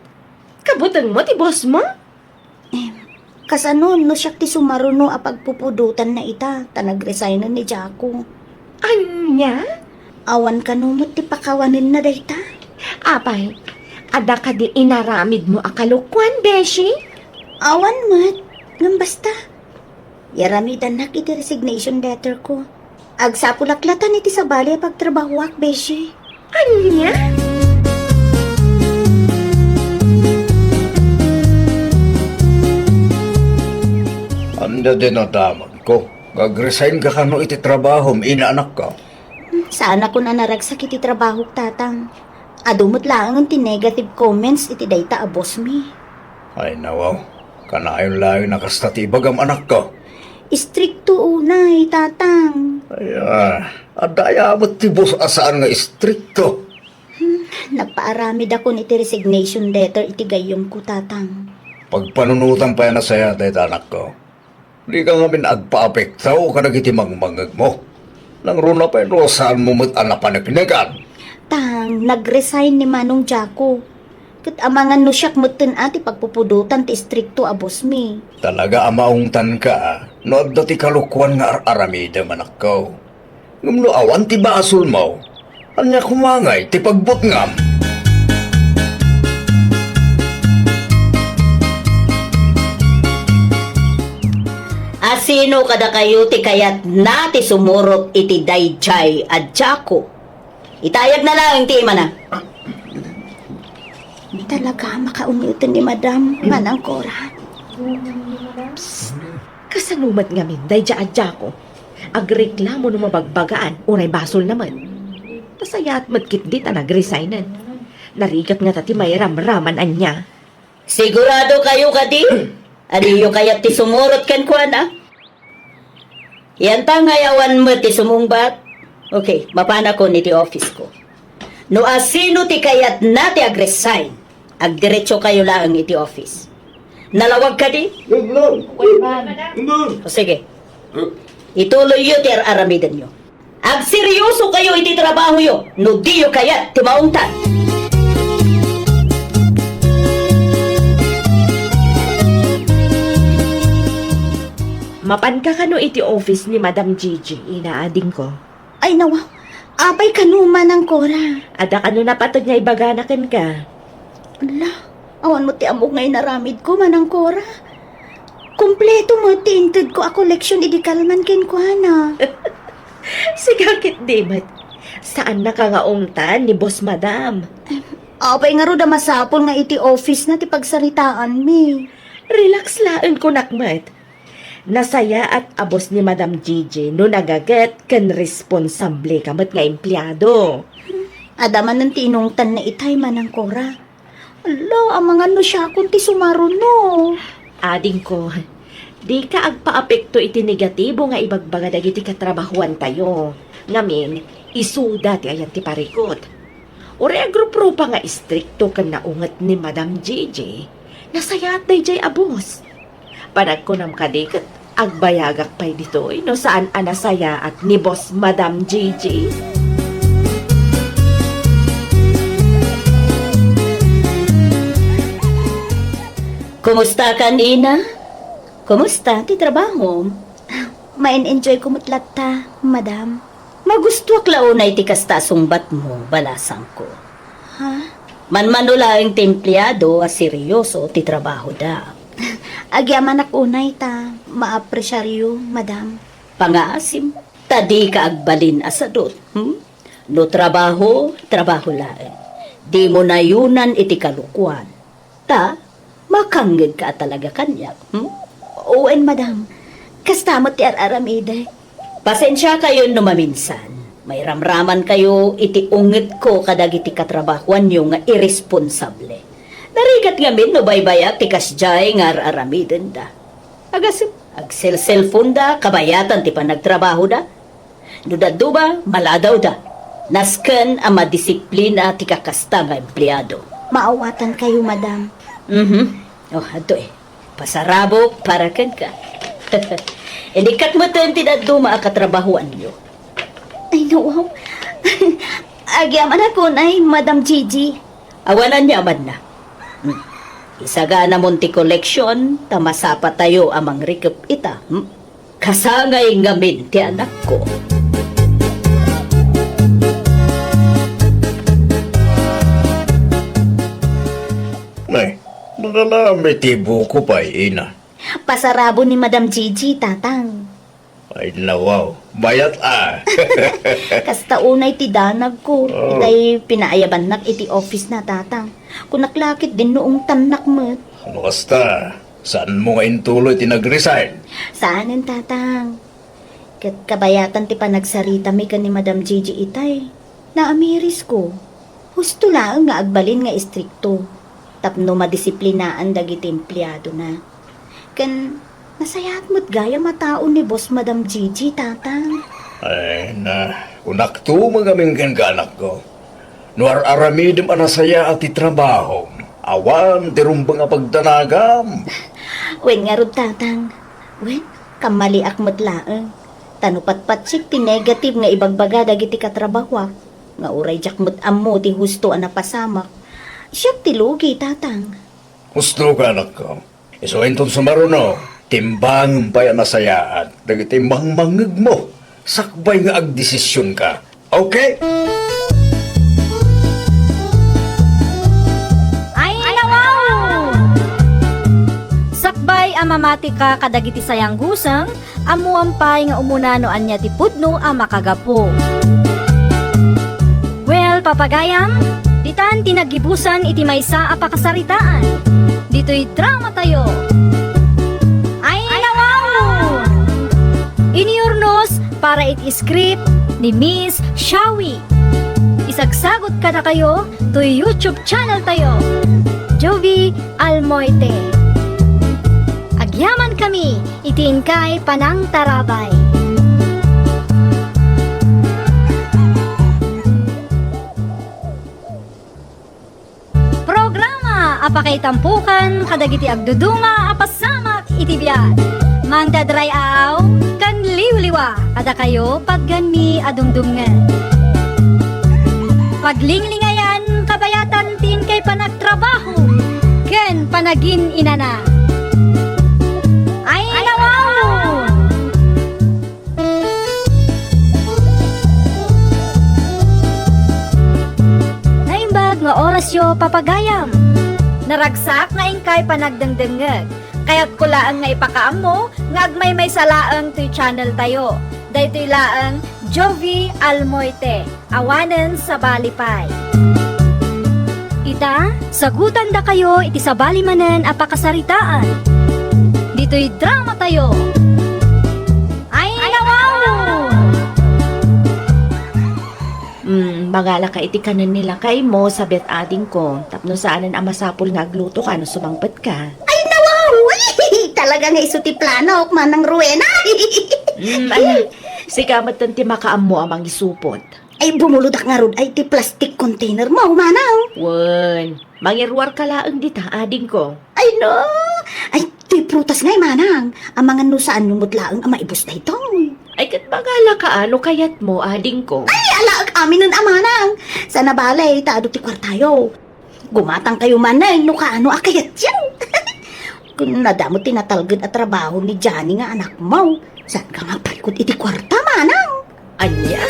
Kabutengmo ti boss mo? Em, kasano no siak ti sumaruno a pagpupudotanna ita ta nagresignen ni Jaco? Ania? Awan kano met ti pakawanenna dayta? Apay, adda kadi inaramidmo a kalokuan, Beshi? Awan met. Ngem basta, iaramidannak iti resignation letter ko. Agsapulak latta iti sabali a pagtrabahoak, Beshi. Ania? Ania dinadamagko? Agresign ka kano iti trabahom, Ina, anakko? Hmm, saanakon a naragsak iti trabahok, Tatang. Adu met laengen ti negative comments iti dayta a boss mi. Ay, nawaw. Kanayon laeng a kasta ti ibagam, anakko. Istrikto unay, Tatang. Ay, ah, adda aya met ti boss a saan nga istrikto. Hmm, nagpaaramidakon iti resignation letter iti gayyemko, Tatang. Pagpanunotam pay a nasayaat dayta, anakko. Dika ngamin agpaapekto kadagiti mangmangngegmo. Nangruna pay no saanmo met a napaneknekan. Tang, nag-resign ni Manong Jaco. Ket amangan no siak metten a ti pagpupudotan ti istrikto a boss mi. Talaga a maungtanka no adda ti kalokuan nga ar-aramidem, anakko. Ngem no awan ti basolmo, ania koma ngay ti pagbutngam? A sino kadakayo ti kayatna ti sumurot iti daydiay a Jaco? Itayagna laeng ti imana. Talaga a makaungeten ni Madam, Manang Cora. Psst! Kasano met ngamin daydiay a Jaco? Agreklamo no mabagbagaan, uray basolna met. Nasayaat met ketdi ta nagresignen. Narigat ngata ti mairamraman ania. Sigurado kayo kadi? Adiyo kayat ti sumurot kenkuana? Yan ta nga awan met ti sumungbat. Okay, mapanakon iti office ko. No asino ti kayatna ti ag-resign, agdiretso kayo laeng iti office. Nalawag kadi? Yes, ma'am. Yes, ma'am. O sige. Ituloyyo ti ar-aramidenyo. Agseryoso kayo iti trabahoyo no diyo kayat ti maungtan. Mapanka kano iti office ni Madam Gigi, ina, adingko? Ay, nawa. Apay kano, Manang Cora? Adda kano napateg nga ibagana kenka? Ala, awan met ti ammok nga inaramidko, Manang Cora. Kompleto met ti intedko a koleksion idi kalman kenkuana. Sigaw ketdi met. Saannaka nga ungtan ni Boss Madam. Em, apay ngarud a masapul nga iti office-na ti pagsaritaanmi? Relax laeng kunak met. Nasayaat a boss ni Madam Gigi no nagaget ken responsable ka met nga empleado. Adda manen ti inungtanna itay, Manang Cora. Ala, amangan no siakon ti sumaruno. Adingko, dika agpaapekto iti negatibo nga ibagbaga dagiti katrabahoantayo. Ngamin, isuda ti ayan ti parikut. Uray agruprupa nga istrikto ken naunget ni Madam Gigi, nasayaat daydiay a boss. Panagkunam kadi ket agbayagak pay ditoy no saan a nasayaat ni Boss Madam Gigi? Kumusta ka, Nina? Kumusta ti trabaho? Main-enjoy ko met latta, madam. Magustuak la unay ti kasta a sungbatmo, balasangko. Ha? Manmano laeng ti empleado a seryoso ti trabahoda. Agyamanak unay ta maapresiaryo, madam. Pangaasim, ta dika agbalin a sadut, hmm? No trabaho, trabaho laeng. Dimo nayunan iti kalokuan. Ta, makangngegka a talaga kaniak, hmm? Wen, madam. Kasta met ti ar-aramidek. Pasensiakayon no maminsan. Mairamramankayo iti ungetko kadagiti katrabahoanyo nga irresponsable. Narigat ngamin no baybayak ti kasdiay nga ar-aramidenda. Agasem, agselselfonda, kabayatan ti panagtrabahoda. No dadduma, maladawda. Nasken a madisiplina ti kakasta nga empleado. Maawatankayo, madam. Mhm. Oh, adto eh. Pasarabok para kenka. Inikkat metten ti dadduma a katrabahoanyo. Ay, no, wow. Agyamanak unay, Madam Gigi. Awan aniamanna. Hmm. Isaganamon ti koleksion, ta masapatayo a mangrikep ita. Hmm? Kasangay ngamin ti anakko. Nay, nakalaam iti buko pay, ina. Pasarabo ni Madam Gigi, tatang. Ay, nawaw. Mayat a. Kasta unay ti danagko. Oh. Itay pinaayabannak iti office na, tatang. Kunak la ket dinno ungtannak met. Ano kasta? Saanmo nga intuloy ti nag-resign? Saanen, tatang. Ket kabayatan ti panagsaritami ken ni Madam Gigi itay. Naamirisko. Husto laeng nga agbalin nga istrikto tapno madisiplinaan dagiti empleadona. Ken nasayaat met gayam a tao ni Boss Madam Gigi, tatang. Ay, na, kunakto met ngamin kenka, anakko. No ar-aramidem a nasayaat ti trabahom, awan ti rumbeng a pagdanagam. Wen ngarud, tatang. Wen, kammaliak met laeng. Ta no patpatsik ti negative nga ibagbaga dagiti katrabahoak, Nga uray diak met ammo ti husto a napasamak. Siak ti lugi, Tatang. Husto ka, anakko. Isu inton sumaruno, timbangem pay a nasayaat dagiti mangmangngegmo sakbay nga agdesisionka. Okay? Ay, nawaw! Sakbay a mamatika kadagiti sayangguseng, ammoam pay nga umuna no ania ti pudno a makagapu. Well, papagayam, ditan ti naggibusan iti maysa a pakasaritaan. Ditoy drama tayo. Ay, nawaw! Iniurnos para iti script ni Miss Shawi. Isagsagot kadakayo toy YouTube channel tayo, Jovie Almoite. Agyaman kami iti inkay panangtarabay. Programa a pakaitampokan kadagiti agduduma a pasamak iti biag. Mangted ray-aw ken liwliwa kadakayo pagganmi a dumdumngeg. Paglinglingayan kabayatan ti inkay panagtrabaho ken panagin-inana. Ay, nawaw! Naimbag nga orasyo, papagayam. Naragsak nga inkay panagdengdengngeg. Kayatko laeng nga ipakaammo nga agmaymaysa laeng toy channel tayo. Daytoy laeng Jovie Almoite, awanen sabali pay. Ita, sagutandakayo iti sabali manen a pakasaritaan. Ditoy drama tayo. Ay, nawaw! Mm, mangala ka iti kanen ni lakaymo, sabet adingko, tapno saanen a masapul nga agluto ka no sumangpet ka. Ay, nawaw! Ay, talaga nga isu ti planok, Manang Rowena. Mm, ay, sika metten ti makaammo a mangisupot. Ay, bumulodak ngarud ay ti plastic container mo, Manang. Wen, mangiruar ka laeng dita, adingko. Ay, no! Ay, ti prutas ngay, Manang. Amangan no saanyo met laeng a maibus daytoy. Ay, ket mangala ka, ano kayatmo, adingko? Ay, alaek aminen a, Manang. Sana balay, ta adu ti kuartayo. Gumatang kayo manen no kaano a kayatyo. Kun nadamo ti natalged a trabaho ni Johnny nga anakmo, saan ka nga parikot iti kuarta, Manang? Ania?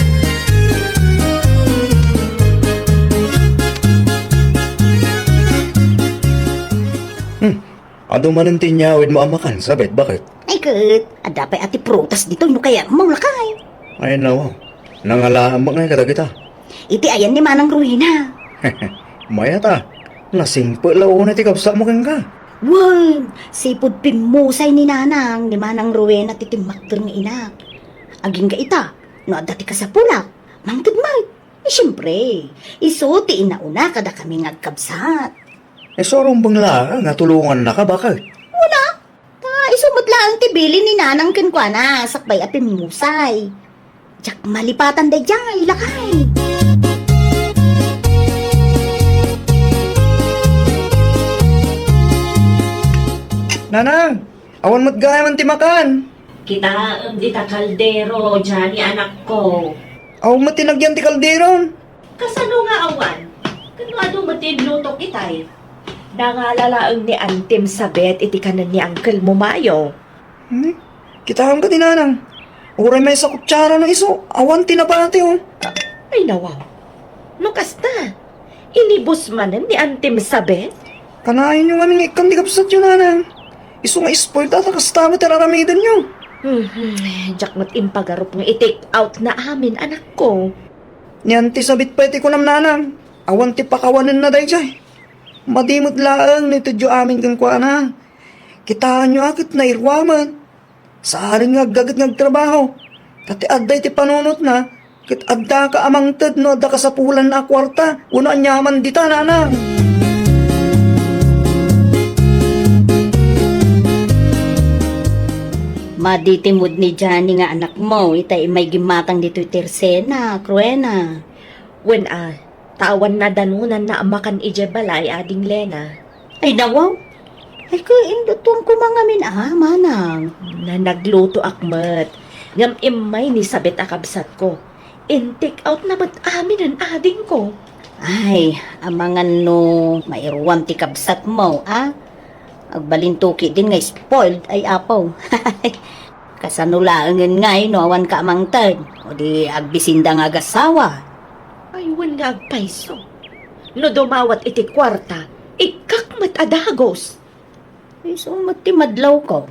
Hmm. Adu manen ti inyawidmo a makan, sabet, baket? Ay, ket, adda pay a ti prutas ditoy no kayatmo, lakay. Ay, nawa. Nangalaam ngay kadagita. Iti ayan ni Manang Rowena. Mayat a. Nasingpet la unay ti kabsatmo kenka. Wen, sipud pimmusay ni Nanang ni Manang Rowena ti timmakder nga inak. Agingga ita, no adda ti kasapulak, mangted met. Eh, siempre, isu ti inauna kadakami nga agkabsat. Isu a rumbeng laeng a tulongannaka, baket? Wala. Ta isu met laeng ti bilin ni Nanang kenkuana, sakbay a pimmusay. Diak malipatan daydiay, lakay. Nanang, awan met gayam ti makan. Kitaem dita kaldero, Johnny, anakko. Awan met ti nagyan ti kaldero. Kasano nga awan? Ket no adu met ti inlutok itay? Nangala laeng ni Antim Sabet iti kanen ni Uncle mo, Mayo. Hmm? Kitaem kadi, Nanang. Uray maysa kutsara no isu, awan ti nabati, oh. Ay, nawaw. No kasta, inibus manen ni Antim Sabet? Kanayon ngamin nga ikkan ti kabsatyo, Nanang. Isu nga spoiled a ta kasta met ti ar-aramidenyo. Mhm, diak met impagarup nga i-take out na amin, anakko. Ni Anti Sabit pay ti kunam, Nanang. Awan ti pakawanenna daydiay. Madi met laeng no itedyo amin kenkuana. Kitaenyo a ket nairuamen. Saanen nga aggaget nga agtrabaho. Ta ti adda iti panunotna, ket addaka a mangted no adda kasapulanna a kuarta wenno aniaman dita, Nanang. Madi ti mood ni Johnny nga anakmo, ita immay gimmatang ditoy tersenak, Rowena. Wen a, ta awan nadanonanna a makan idiay balay, Ading Lena. Ay, nawaw. Ay, kaindutuan ko mangamin a, Manang. Na, naglutoak met. Ngem immay ni Sabet a kabsatko. In-take out na met aminen, adingko. Ay, amangan no mairuam ti kabsatmo, a? Agbalinto ketdin nga spoiled, ay apo. Kasano laengen ngay no awanka a mangted? O di agbisinda nga agasawa? Ay, wen nga agpayso. No dumawat iti kuarta, ikkak met a dagus. Isu met ti madlawko.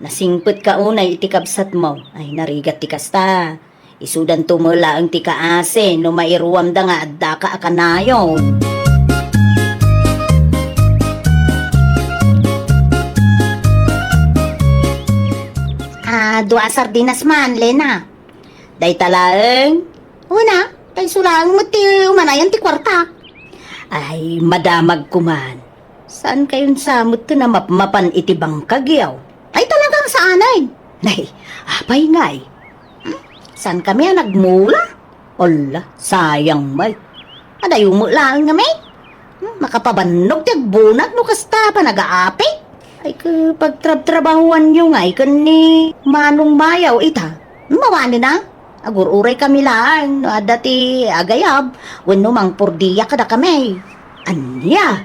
Nasingpetka unay iti kabsatmo. Ay, narigat ti kasta. Isudanto met laeng ti kaasi no mairuamda nga addaka a kanayon. Ah, dua a sardinas man, Lena. Dayta laeng? Una, tay sulaeng met ti umanayan ti kuarta. Ay, madamagko man. Saan kayon sa met ti namapmapan iti bangkagyo? Ay, talagang saanen. Nay, apay ngay? Hmm? Saan kami a nagmula? Ala, sayang met. Adayo met laeng kami. Hmm, makapabannog ti agbunag no kasta panagaapi. Ay, ket pagtrabtrabahuanyo ngay ken ni Manong Mayaw ita. Mawanen a? Agur-uray kami laeng no adda ti agayab wenno mangpurdia kadakami. Ania?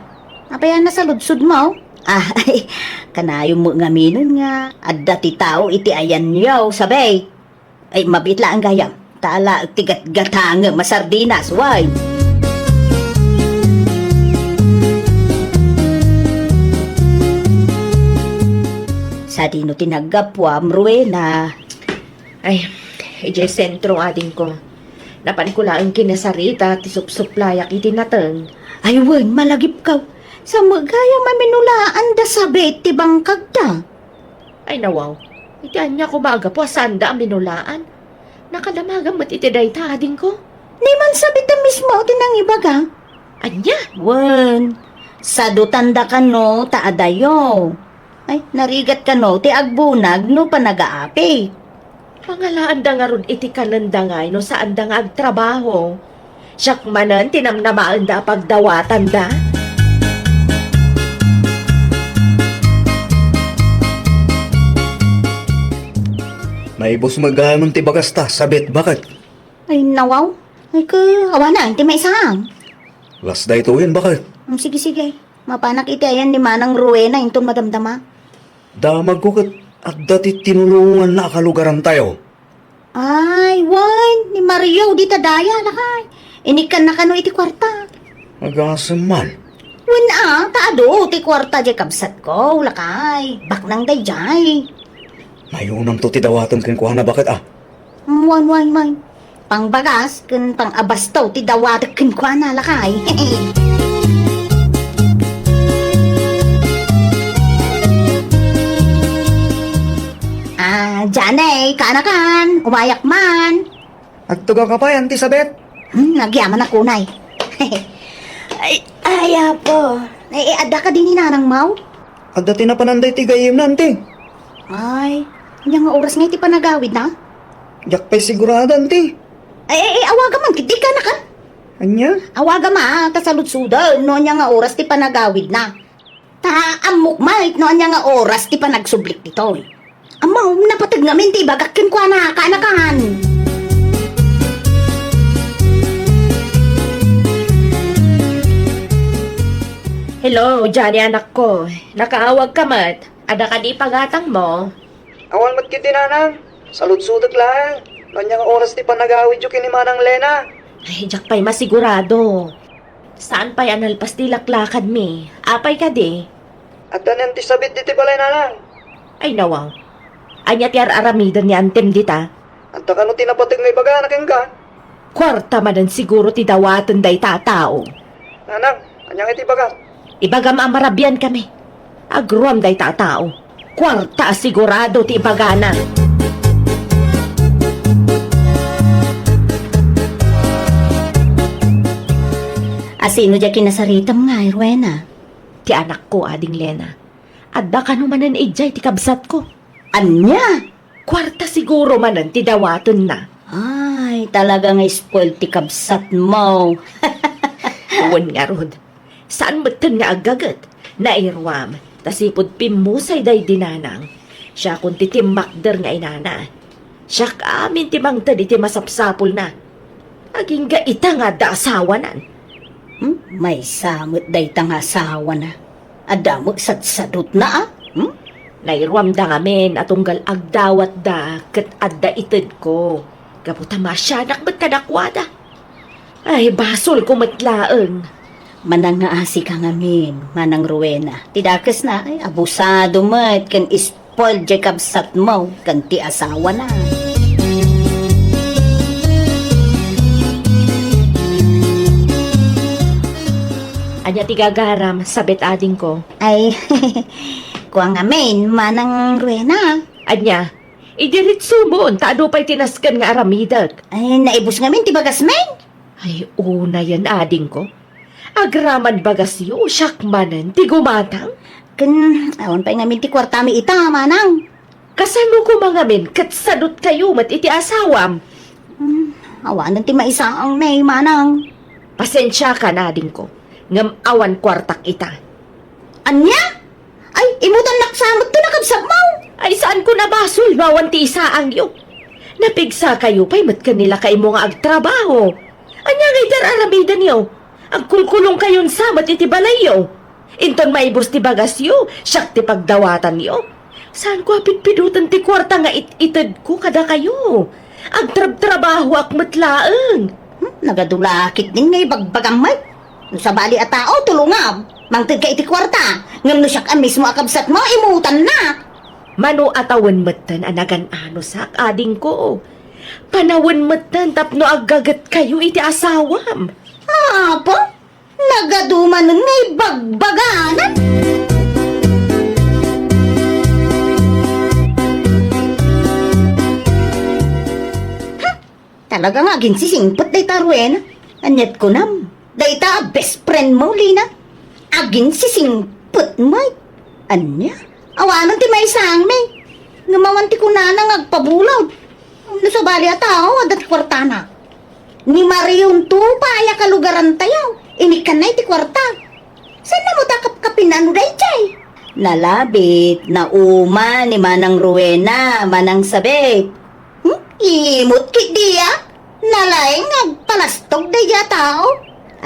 Apay a nasaludsodmo? Ah, kanayon met ngaminen nga adda ti tao iti ayanyo, sabi. Ay, mabiit laeng gayam. Ta ala ti gatgatangem a sardinas, way. Sadino ti naggapuam, Rowena? Ay, idiay sentro, adingko. Napanko laeng kinasarita ti supsuplayak iti nateng. Ay, wen, malagipkaw. Sa met gayam a minulaan da sabit ti bangkagda. Ay, nawaw. Iti ania koma a gapu a saanda a minulaan? Nakadamagan met iti dayta, adingko. Ni man sabit a mismo ti nangibaga. Ania? Wen, sadutan da kano ta adayo. Ay, narigat kano ti agbunag no panagaapi. Pangalaanda ngarud iti kanenda ngay no saanda nga agtrabaho. Siak manen ti namnamaenda a pagdawatanda. Naibus met gayam ti bagasta, sabit, baket. Ay, nawaw. Ay, ka, awanan ti maisam. Las daytoyen, baket. Mm, sige, sige. Mapanak iti ayan ni Manang Rowena inton madamdama. Damagko ket adda ti tinulonganna a kalugarantayo. Ay, wen, ni Mario dita daya, lakay. Inikkanna kano iti kuarta. Agasem man. Wen a, ta adu ti kuarta diay kabsatko, lakay. Baknang daydiay. Mayunamto ti dawatem kenkuana, baket a. Wen, wen, wen. Pangbagas ken pang-abasto ti dawatek kenkuana, lakay. Ah, Janay, kaanakan, umayak man. Agtugawka pay, Auntie Sabet? Hmm, agyamanak unay. Ay, ay, apo. Ay, eh, adda kadi ni Nanang Mau? Adda ti napanan daytoy gayyemna, Auntie. Ay, ania nga oras ngay ti panagawidna? Diak pay sigurado, Auntie. Ay, ay, ay, awagam man, ket di kaanakan. Ania? Awagam, ah, ta saludsoden no ania nga oras ti panagawidna. Ta ammok met no ania nga oras ti panagsublik ditoy. Ammo, napateg ngamin ti ibagak kenkuana, kaanakan. Hello, Johnny, anakko. Nakaawagka met. Adda kadi pagatangmo? Awan met ketdi, Nanang. Saludsodek laeng no ania nga oras ti panagawidyo ken ni Manang Lena. Ay, diak pay masigurado. Saan pay a nalpas ti laklakadmi? Apay kadi? Adda ni Auntie Sabet ditoy balay, Nanang. Ay, nawaw. Ania ti ar-aramiden ni Auntiem dita? Adda kano ti napateg nga ibagana kenka? Kuarta manen siguro ti dawaten dayta a tao. Nanang, ania ngay ti ibagam? Ibagam a marabian kami. Agruam dayta a tao. Kuarta a sigurado ti ibagana. Asino diay kinasaritam ngay, Rowena? Ti anakko, Ading Lena. Adda kano manen idiay ti kabsatko. Ania? Kuarta siguro manen ti dawatenna. Ay, talaga nga spoil ti kabsatmo. Wen ngarud, saan metten nga aggaget. Nairuam, ta sipud pimmusay daydi Nanang. Siakon ti timmakder nga inana. Siak amin ti mangted iti masapsapulna. Agingga ita nga adda asawanan. Hmm? Maysa met dayta nga asawana. Adda met sadsadutna, a? Hmm? Nairuamda ngamin a tunggal agdawatda ket adda itedko. Gapu ta maasianak met kadakuada. Ay, basolko met laeng. Manangngaasika ngamin, Manang Rowena. Ti dakesna, ay, abusado met ken spoiled diay kabsatmo ken ti asawana. Ania ti gagaram, sabet adingko? Ay, kua ngamin, Manang Rowena. Ania? Idiretsomon, ta adu pay ti nasken nga aramidek. Ay, naibus ngamin ti bagasmi. Ay, unayen, adingko. Agraman bagasyo, siak manen ti gumatang. Ken, awan pay ngamin ti kuartami ita, manang. Kasano koma ngamin ket sadutkayo met iti asawam? Hmm, awanen ti maisaangmi, manang. Pasensiakan, adingko, ngem awan kuartak ita. Ania? Ay, imutannak sa met ti nakabsatmo. Ay, saanko a basol no awan ti isaangyo. Napigsakayo pay met ken ni lakaymo nga agtrabaho. Ania ngay ti ar-aramidenyo? Agkulkulongkayon sa met iti balayyo. Inton maibus ti bagasyo, siak ti pagdawatanyo. Saanko a pidpiduten ti kuarta nga it-itedko kadakayo. Agtrabtrabahoak met laeng. Hmm, nagadu la ketdin nga ibagbagam met. No sabali a tao, tulongam. Mangtedka iti kuarta. Ngem no siak a mismo a kabsatmo, imutannak. Mano a tawen metten a nagan-anosak, adingko. Panawen metten tapno aggagetkayo iti asawam. Apo, nagadu manen nga ibagbagana. Hmm, talaga nga aginsisingpet dayta a Rowena. Ania't kunam, dayta a best friend mo, Lina. Aginsisingpet met. Ania? Awanen ti maisaangmi. Ngem awan ti kunana nga agpabulod. No sabali a tao, adda ti kuartana. Ni Marion to pay a kalugarantayo, inikkanna iti kuarta. Saan na mo ta kapkapin ano daydiay? Nalabit, nauma ni Manang Rowena, Manang Sabet. Hmm? Imot ketdi a? Nalaing nga agpalastog daydiay a tao.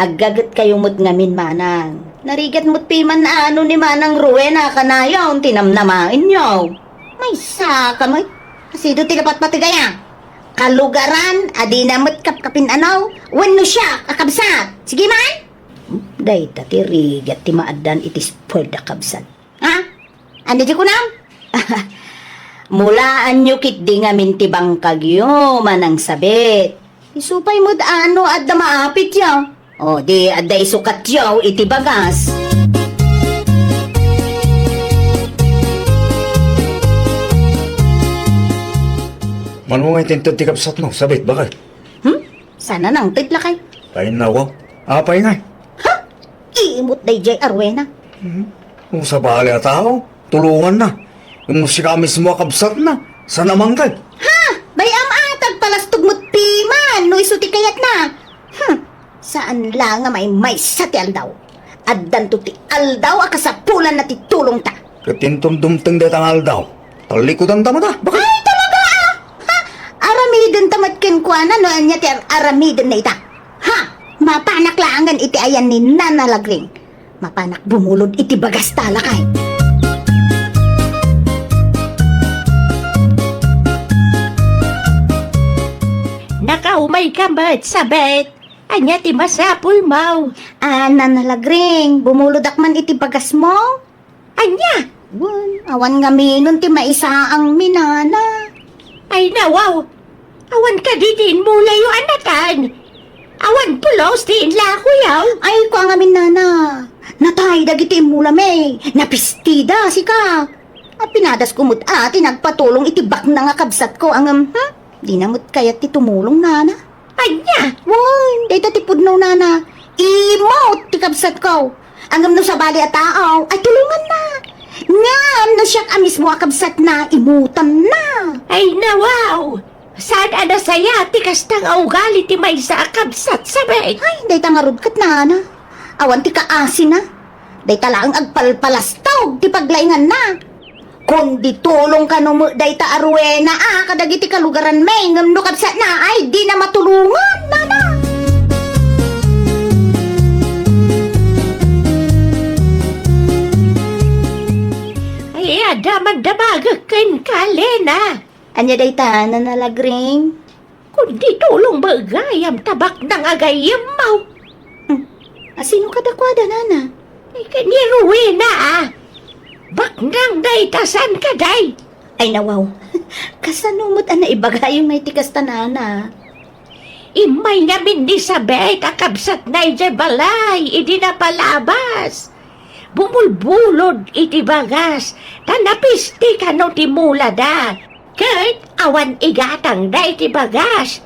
Aggagetkayo met ngamin, manang. Narigat met piman ano ni Manang Rowena kanayon ti namnamaenyo. Maysaka met. Kasido ti lapatpateg aya. Kalugaran a dina met kapkapin-anaw wenno siak a kabsat. Sige man! Dayta ti rigat ti maaddan iti spoiled a kabsat. Ha? Ania ti kunam? Mulaanyo ketdi ngamin ti bangkagyo, Manang Sabet. Isu pay met ano adda maapityo. O, di adda isukatyo iti bagas. Mano nga inted ti kabsatmo, Sabet, bakay? Hmm? Saan a nangted, lakay? Ay, nawa. Apay ngay? Ha? Imot daydiay a Rowena. Hmm? Kung sabali a tao, tulonganna. Kung sika mismo a kabsatna, saan a mangted? Ha? Bay-am a ta agpalastog met piman no isu ti kayatna. Hmm. Saan la nga maymaysa ti aldaw. Addanto ti aldaw a kasapulanna ti tulongta. Ket inton dumteng dayta nga aldaw, tallikudanta met a. Bakit? Ay, talaga, a! Ha? Aramidenta met kenkuana no ania ti ar-, aramidenna ita. Ha? Mapanak laengen iti ayan ni Nana Lagring. Mapanak bumulod iti bagasta, lakay. Nakaumayka met, Sabet. Ania ti masapulmo? A, Nana Lagring, bumulodak man iti bagasmo. Ania? Wen, awan ngaminen ti maisaangmi, Nana. Ay, nawaw. Awan kadi ti inmulayo a natan. Awan pulos ti inlakoyo. Ay, kua ngamin, Nana. Natay dagiti immulami. Napistida, sika. A, pinadasko met a ti nagpatulong iti baknang a kabsatko, ngem, hmm? Dina met kayat ti tumulong, Nana. Ania? Wen, dayta ti pudno, Nana. Imot ti kabsatko. Ngem no sabali a tao, ay tulonganna. Ngem no siak a mismo a kabsatna, imutanna. Ay, nawaw! Saan a nasayaat ti kasta nga ugali ti maysa a kabsat, Sabet? Ay, dayta ngarud ket, Nana. Awan ti kaasina. Dayta laeng agpalpalastog ti paglainganna. Kundi tulong kano met dayta a Rowena a kadagiti kalugaranmi, ngem no kabsatna ay dina matulongan, nana. Ay, adda man damagek kenka, Lena. Ania dayta, Nana Lagring? Kundi tulong met gayam ta baknang a gayyemmo. Hmm. Asino kadakuada, nana? Ay, ken ni Rowena, a. Baknang dayta, saan kadi? Ay, nawaw. Kasano met a naibagayo nga iti kasta, nana? Immay ngamin ni Sabet a kabsatna idiay balay idi napalabas. Bumulbulod iti bagas, ta napeste kano ti mulada. Ket awan igatangda iti bagas.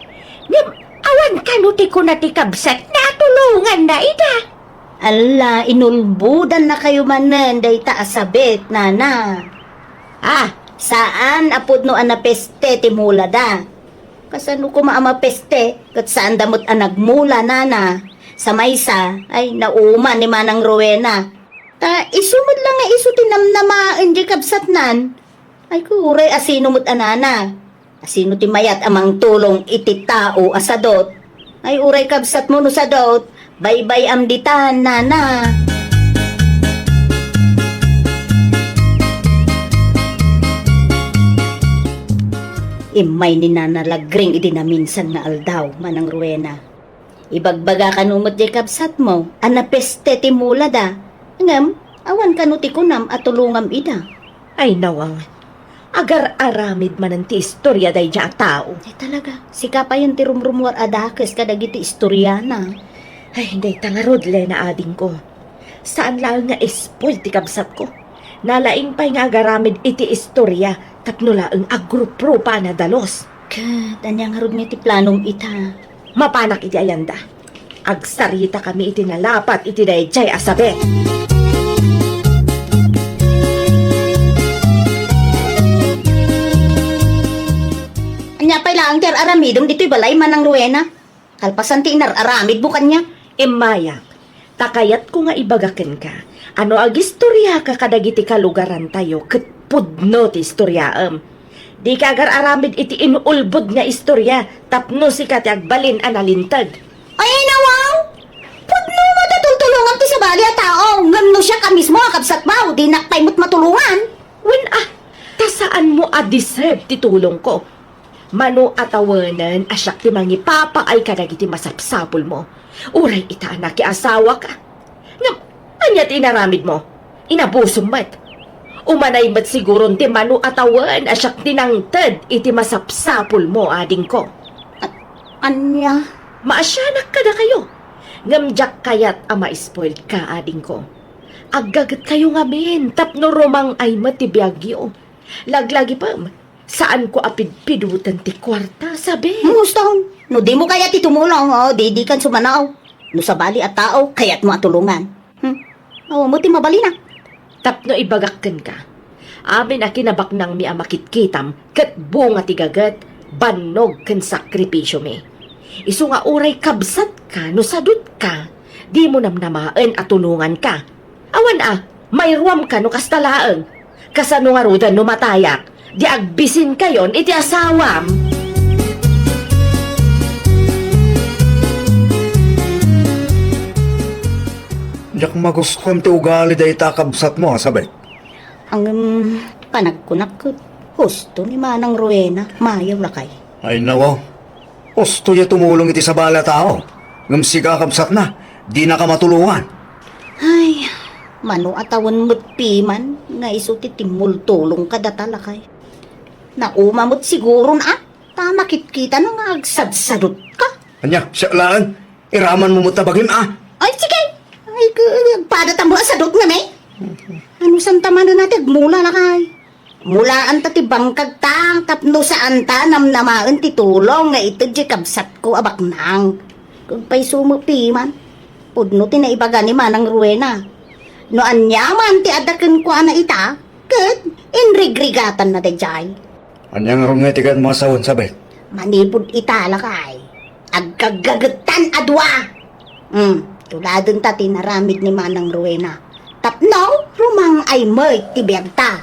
Ngem awan kano ti kuna ti kabsatna a tulonganna ida. Alla, inulbodannakayo manen dayta a Sabet, nana. Ah, saan a pudno a napeste ti mulada. Kasano koma a mapeste, ket saanda met a nagmula, nana. Sa maysa, ay, nauman ni Manang Rowena. Ta isu met la nga isu ti namnamaen diay kabsatnan. Ay, uray asino met a nana. Asino ti mayat a mangtulong iti tao a sadut? Ay, uray kabsatmo no sadut, baybay-am ditan, nana. Immay ni Nana Lagring idi naminsan nga aldaw, Manang Rowena. Ibagbaga kano met diay kabsatmo a napeste ti mulada, ngem awan kano ti kunam a tulongam ida. Ay, nawang. Agar-aramid manen ti istoria daydiay a tao. Ay, talaga. Sika payen ti rumrumuar a dakes kadagiti istoriana. Ay, dayta ngarud, Lena, adingko. Saan laeng nga spoil ti kabsatko. Nalaing pay nga agaramid iti istoria tapno laeng agruprupa a nadalus. Ket ania ngarud nga ti planom ita? Mapanak iti ayanda. Agsaritakami iti nalapat iti daydiay a Sabet. Ania pay laeng ti ar-aramidem ditoy balay, Manang Rowena? Kalpasan ti inar-aramidmo kaniak. Immayak, ta kayatko nga ibaga kenka a no agistoriaka kadagiti kalugarantayo ket pudno ti istoriaem. Dika agar-aramid iti inulbod nga istoria tapno sika ti agbalin a nalinteg. Ay, nawaw! Pudno met a tultulongam ti sabali a tao, ngem no siak a mismo a kabsatmo, dinak pay met matulongan. Wen a, ta saanmo a deserve ti tulongko. Mano a tawenen a siak ti mangipapaay kadagiti masapsapulmo. Uray ita a nakiasawaka. Ngem, ania ti inaramidmo? Inabusom met. Umanay met siguron ti mano a tawen a siak ti nangted iti masapsapulmo, adingko. A-, ania? Maasianak kadakayo. Ngem diak kayat a ma-spoiled ka, adingko. Aggagetkayo ngamin tapno rumang-ay met ti biagyo. Laglagipem, saanko a pidpidoten ti kuarta, sabi. Muston, no dimo kayat ti tumulong, o, di dikan sumanaw. No sabali a tao, kayatmo a tulongan. Hmm? Awan mo ti mabalina. Tapno ibagak kenka, amin a kinabaknangmi a makitkitam ket bunga ti gaget, bannog ken sakripisiomi. Isu nga uray kabsatka no sadutka, dimo namnamaen a tulonganka. Awan a, mairuamka no kasta laeng. Kasano ngaruden no matayak, di agbisinkayon iti asawam? Diak magustuan ti ugali dayta a kabsatmo, a, Sabet. Ngem, panagkunak ket, husto ni Manang Rowena, mayaw lakay. Ay, nawaw. Husto ya tumulong iti sabali a tao. Ngem sika, kabsatna, dinaka matulongan. Ay, mano a tawen met piman nga isu ti timmultulong kadata, lakay. Nauma met siguron a, ta makitkitana nga agsadsadutka. Ania, siak laeng, iramanmo met ta bagim a. Ay, sige. Ay, k-, agpadatam a sadutnami. Ano santa manen a ti agmula, lakay? Mulaanta ti bangkagta tapno saanta namnamaen ti tulong nga ited ti kabsatko a baknang. Agpayso met piman. Pudno ti naibaga ni Manang Rowena. No aniaman ti adda kenkuana ita, ket inrigrigatanna daydiay. Ania ngarud nga iti kayatmo a sawen, Sabet? Manipud ita, lakay. Agkaggagetan a dua. Hmm, tuladenta ti naramid ni Manang Rowena. Tapno, rumang-ay met ti biagta.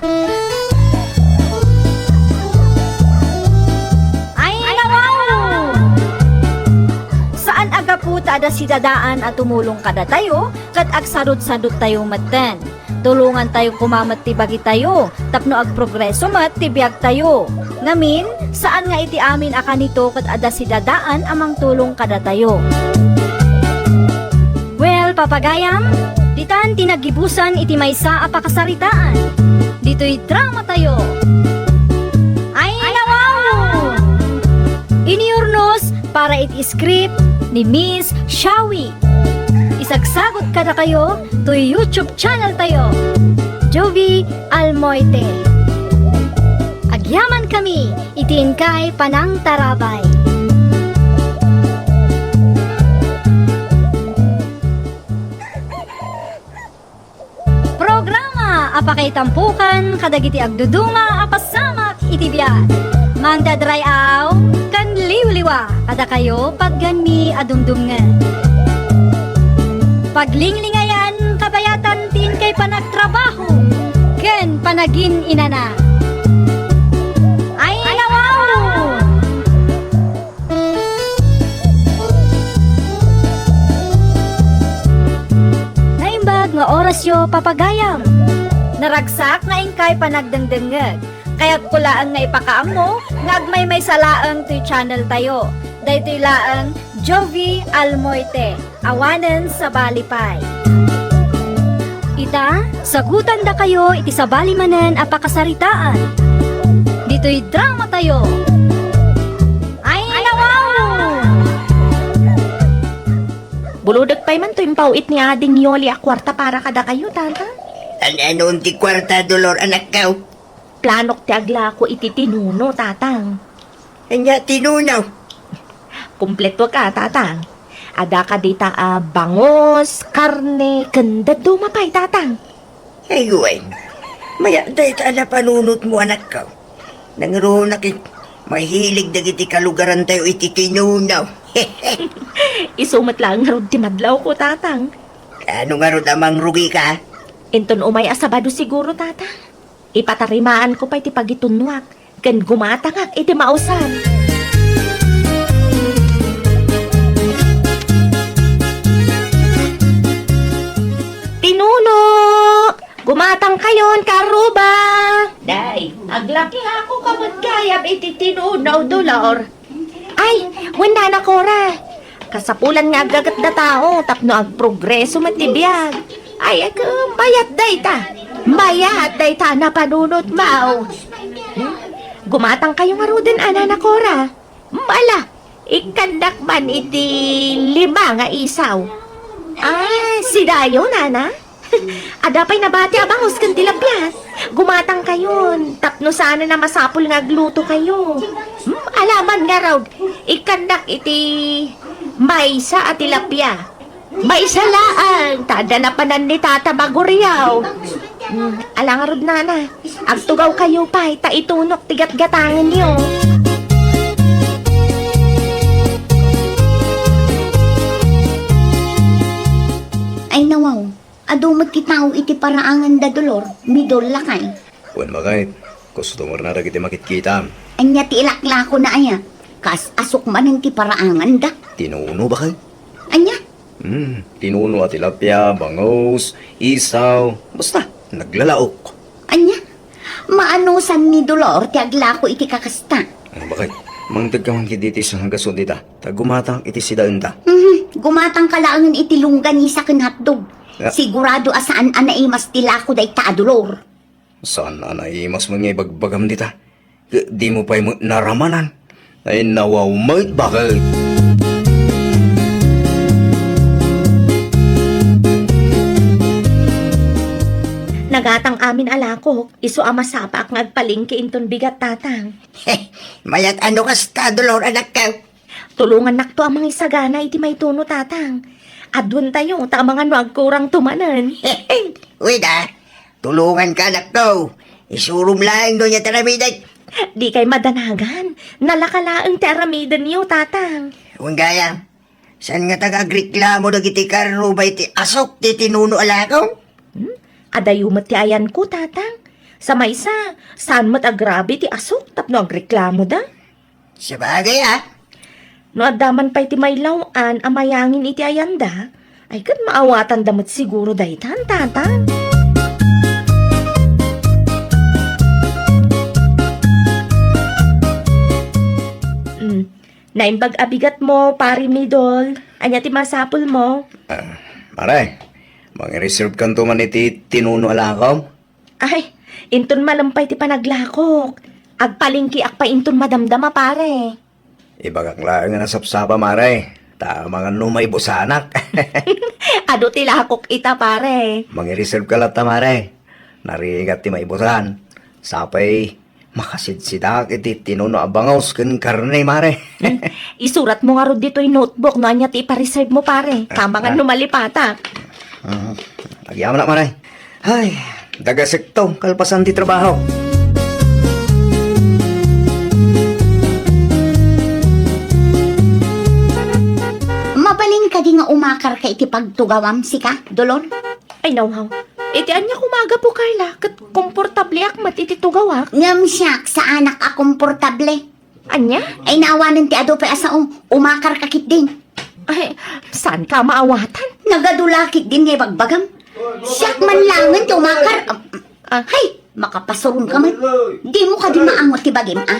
Ket adda sidadaan a tumulong kadatayo ket agsarudsaruttayo metten. Tulongantayo koma met ti bagitayo tapno agprogreso met ti biagtayo. Ngamin, saan nga iti amin a kanito ket adda sidadaan a mangtulong kadatayo. Well, papagayam, ditan ti naggibusan iti maysa a pakasaritaan. Ditoy dramatayo. Ay, nawaw! Iniurnos para iti script ni Miss Shawi. Isagsagot kadakayo toy YouTube channel tayo, Jovie Almoite. Agyaman kami iti inkay panangtarabay. Programa a pakaitampukan kadagiti agduduma a pasamak iti biag. Mangdadray-aw ken liwliwa kadakayo patgenmi a dumdumngeg. Paglinglingayan kabayatan ti inkay panagtrabaho ken panagin-inana. Ay, nawaw! Naimbag nga orasyo, papagayam. Naragsak nga inkay panagdengdengngeg. Kayatko laeng nga ipakaammo nga agmaymaysa laeng toy channel tayo. Daytoy laeng Jovie Almoite. Awanen sabali pay. Ita, sagutandakayo iti sabali manen a pakasaritaan. Ditoy dramatayo. Ay, nawaw! Bulodek pay man to impaw-it ni Ading Yoli a kuarta para kadakayo, Tata. An-anon ti kuarta, Dolor, anakko? Planok ti aglako iti tinuno, Tatang. Ania tinuno? Kumpleto ka, Tatang. Adda kadita a bangos, karne, ken dadduma pay, Tatang. Ay, wen. Mayat dayta a napanunotmo, anakko. Nangruna ket mahilig dagiti kalugarantayo iti tinuno. Isu met laeng ngarud ti madlawko, Tatang. Kaano ngarud a mangrugika? Inton umay a Sabado siguro, Tatang. Ipatarimaanko pay ti pagitunnoak ken gumatangak iti mausar. Tinuno! Gumatangkayon, kaarruba! Day, aglaklako ka met gayam iti tinuno, Dolor. Ay, wen, Nana Cora. Kasapulan nga aggagetda tao tapno agprogreso met ti biag. Ay, agem, mayat dayta. Mayat dayta a napanunotmo. Hmm? Gumatangkayo ngaruden a, Nana Cora. Hmm, ala, ikkandak man iti lima nga isaw. Ah, sidayo, Nana? Adda pay nabati a bangos ken tilapia. Gumatangkayon, tapno saanen a masapul nga aglutokayo. Hmm, ala man ngarud, ikkandak iti maysa a tilapia. Maysa laeng, ta adda napanan ni Tata Maguriaw. Hmm, ala ngarud, Nana, agtugawkayo pay, ta itunok ti gatgatangenyo. Ay, nawaw. Adu met ti tao iti paraanganda, Dolor, midol lakay. Wen, baket, customer na dagiti makitkitam. Ania ti ilaklakona aya? Kas asuk manen ti paraanganda. Tinuno, baket? Ania? Hmm, tinuno a tilapia, bangus, isaw, basta, naglalaok. Ania? Maanusan ni Dolor ti aglako iti kakasta. Ano, baket? Mangted ka man ketdi iti sanggaso dita, ta gumatang iti sidaenta. Mhm, gumatang ka laengen iti longganisa ken hotdog. Ya. Sigurado a saan a naimas ti lako dayta a Dolor. Saan a naimas man nga ibagbagam dita? Ket dimo pay met naramanan. Ay, nawaw met, baket. Nagatang amin a lakok, isu a masapaak nga agpalengke inton bigat, Tatang. Mayat a no kasta, Dolor, anakko. Tulongannakto a mangisagana iti maytono, Tatang. Aduentayo, ta amangan no agkurangto manen. Wen a, tulonganka, anakko. Isurom laeng no ania ti aramidek. Dikay madanagan. Nalaka laeng ti aramidenyo, Tatang. Wen gayam, saan ngata nga agreklamo dagiti kaarruba iti asuk ti tinuno a lakok? Hmm? Adayo met ti ayanko, Tatang. Sa maysa, saan met agrabe ti asuk tapno agreklamoda. Sabagay, a. No adda man pay ti mailaw-an a mayangin iti ayanda, ay ket maawatanda met siguro daytan, Tata. Mm. Naimbag a bigatmo, Pare Midol. Ania ti masapulmo? Ah, Mare, mangireserve kanto man iti tinuno a lakom? Ay, inton malem pay ti panaglakok. Agpalengkeak pay inton madamdama, pare. Ibagak laeng a nasapsapa, Mare. Ta amangan no maibusanak. Adu ti lakok ita, pare. Mangireserve ka latta, Mare. Narigat ti maibusan. Sapay, makasidsidak iti tinuno a bangus ken karne, Mare. Hmm. Isuratmo ngarud ditoy notebook no ania ti ipareserve mo, pare. Amangan no malipatak. Ah, agyamanak, Mare. Ay, dagasekto, kalpasan ti trabaho. Mabalin kadi nga umakarka iti pagtugawam, sika, Dolor? Ay, nawhaw. Iti ania koma a gapu, Carla, ket komportableak met iti tugawak. Ngem siak, saanak a komportable. Ania? Ay, naawanen ti adu pay a sao. Umakarka ketdin. Ay, saanka a maawatan? Nagadu la ketdin nga ibagbagam. Siak man laengen ti umakar. Ah. Hay, makapasuronka met. Dimo kadi maangot ti bagim, a?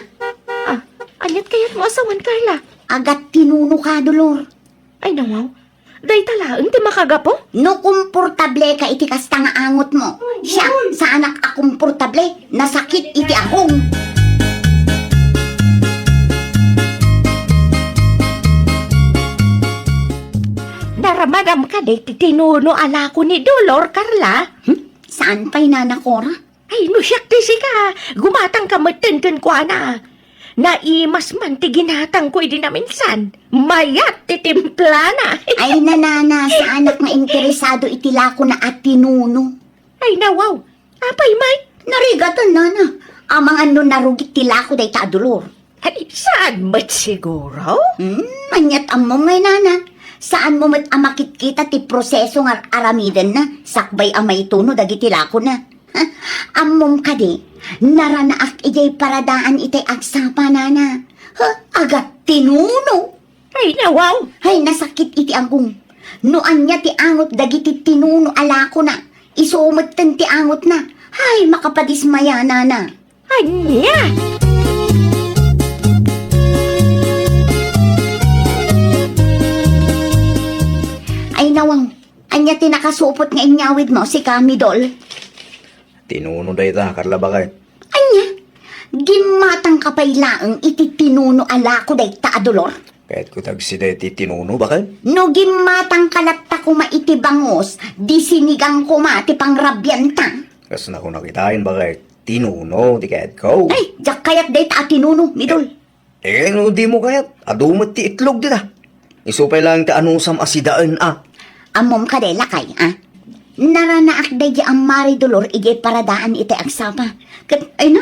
Ah, aniat kayatmo a sawen, Carla? Agat tinunoka, Dolor. Ay, nawhaw. Dayta laeng ti makagapu? No komportableka iti kasta nga angotmo, siak, saanak a komportable, nasakit iti agong. Naramadam kadi ti tinuno a lako ni Dolor, Carla? Hmm? Saan pay, Nana Cora? Ay, no siak ti sika, gumatangka metten kenkuana. Naimas man ti ginatangko idi naminsan. Mayat ti timplana. Ay, Nana, saanak nga interesado iti lakona a tinuno. Ay, nawhaw. Apay met? Narigatan, Nana. Amangan no narugit ti lako dayta a Dolor. Ay, saan met siguro? Hmm, aniat ammom ngay, Nana? Saanmo met a makitkita ti proseso nga ar-aramidenna sakbay a maituno dagiti lakona? Ha? Ammom kadi, naranaak idiay paradaan itay agsapa, Nana. Ha? Agat tinuno? Ay, nawhaw! Hay, nasakit iti agong. No ania ti angot dagiti tinuno a lakona, isu metten ti angotna. Hay, makapadismaya, Nana. Ania? Ay, nawhaw. Ania ti nakasupot nga inyawidmo, sika, Midol? Tinuno dayta, Carla, baket. Ania? Gimmatangka pay laeng iti tinuno a lako dayta a Dolor? Kayatko ti agsida iti tinuno, baket. No gimmatangka latta koma iti bangus, di sinigang koma ti pangrabianta. Kas nakunak itaen, baket. Tinuno ti kayatko. Ay, diak kayat dayta a tinuno, Midol. Eh, no dimo kayat, adu met ti itlog dita. Isu pay laeng ti anusam a sidaen, a. Ammom kadi, lakay, a? Naranaak daydi a Mari Dolor idiay paradaan itay agsapa. Ket, ay na,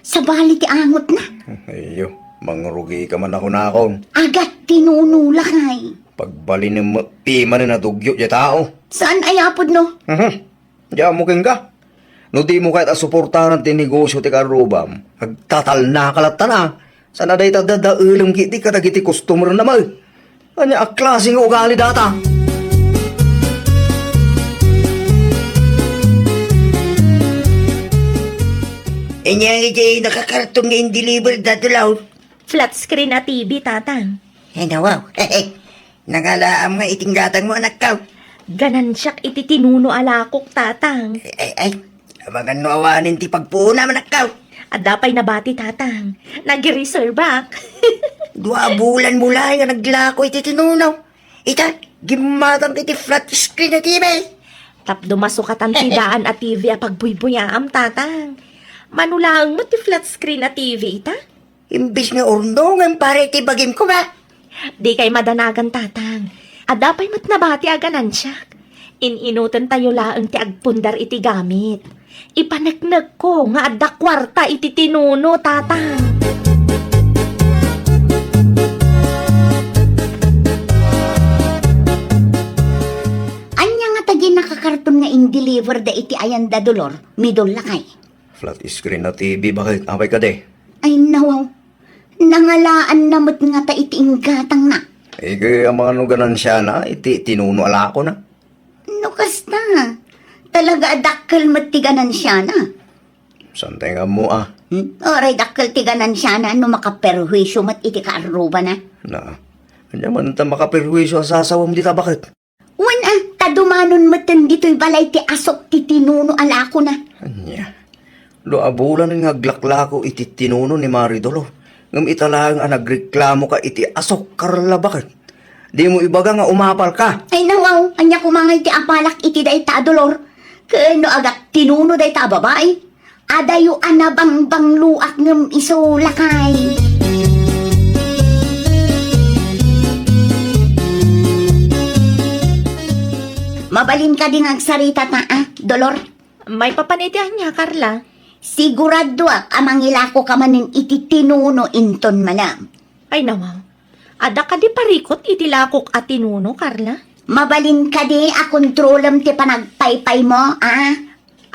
sabali ti angotna. Ayyo, mangrugika man a kunakon. Agat tinuno, lakay. Pagbalinem met pimanen a dugyo ti tao. Saan a yapod no? Mhm. Diammo kenka. No dimo kayat a suportaran ti negosio ti karrubam, agtatalnaka latta na. Saan a dayta dadaelem ketdi kadagiti customer na met. Ania a klase nga ugali data? Ania iti nakakarton nga in-deliver da, Dolor? Flat screen a T V, Tatang. Ay, nawhaw. Nangalaam nga iti gatangmo, anakko. Ganansiak iti tinuno a lakok, Tatang. Ay, ay, ay. Amangan no awanen ti pagpuonam, anakko. Adda pay nabati, Tatang. Nagreservak. Dua a bulan mo laeng nga naglako iti tinuno. Ita, gimmatang iti flat screen a T V. Tapno masukatan ti daan a T V a pagbuybuyaam, Tatang. Mano laeng met ti flat screen a T V ita? Imbes nga urno, ngem para iti bagim koma. Dikay madanagan, Tatang. Adda pay met nabati a ganansiak. In-inutentayo laeng ti agpundar iti gamit. Ipaneknekko nga adda kuarta iti tinuno, Tatang. Ania ngata diay nakakarton nga in-deliver da iti ayanda, Dolor? Midol, lakay. Flat screen a T V, baket? Apay kadi? Ay, nawhaw. Nangalaanna met ngata iti inggatangna. Iti amangan no ganansiana iti tinuno a lakona. No kasta, talaga a dakkel met ti ganansiana. Saan tayo nga ammo, ah? Hmm? Uray dakkel ti ganansiana no makaperhuisyo met iti kaarrubana. Na, ania man ta makaperhuisyo a sasawam dita baket? Wen a, ta dumanon metten ditoy balay ti asok ti tinuno a lakona. Ania? Dua a bulan nga aglaklako iti tinuno ni Mari Dolor. Ngem ita laeng a nagreklamo ka iti asok, Carla, baket? Dimo ibaga nga umapal ka. Ay, nawaw, ania koma nga iti apalak iti dayta a Dolor? Ken no agat tinuno dayta a babai, adayo a nabangbangloak ngem isu, lakay. Mabalin kadi nga agsarita ta, ah, Dolor? Maipapan iti ania, Carla? Siguradoak a mangilakoka manen iti tinuno inton malem. Ay, nawaw. Adda kadi parikut iti lakok a tinuno, Carla? Mabalin kadi a kontrolem ti panagpaypaymo, ah?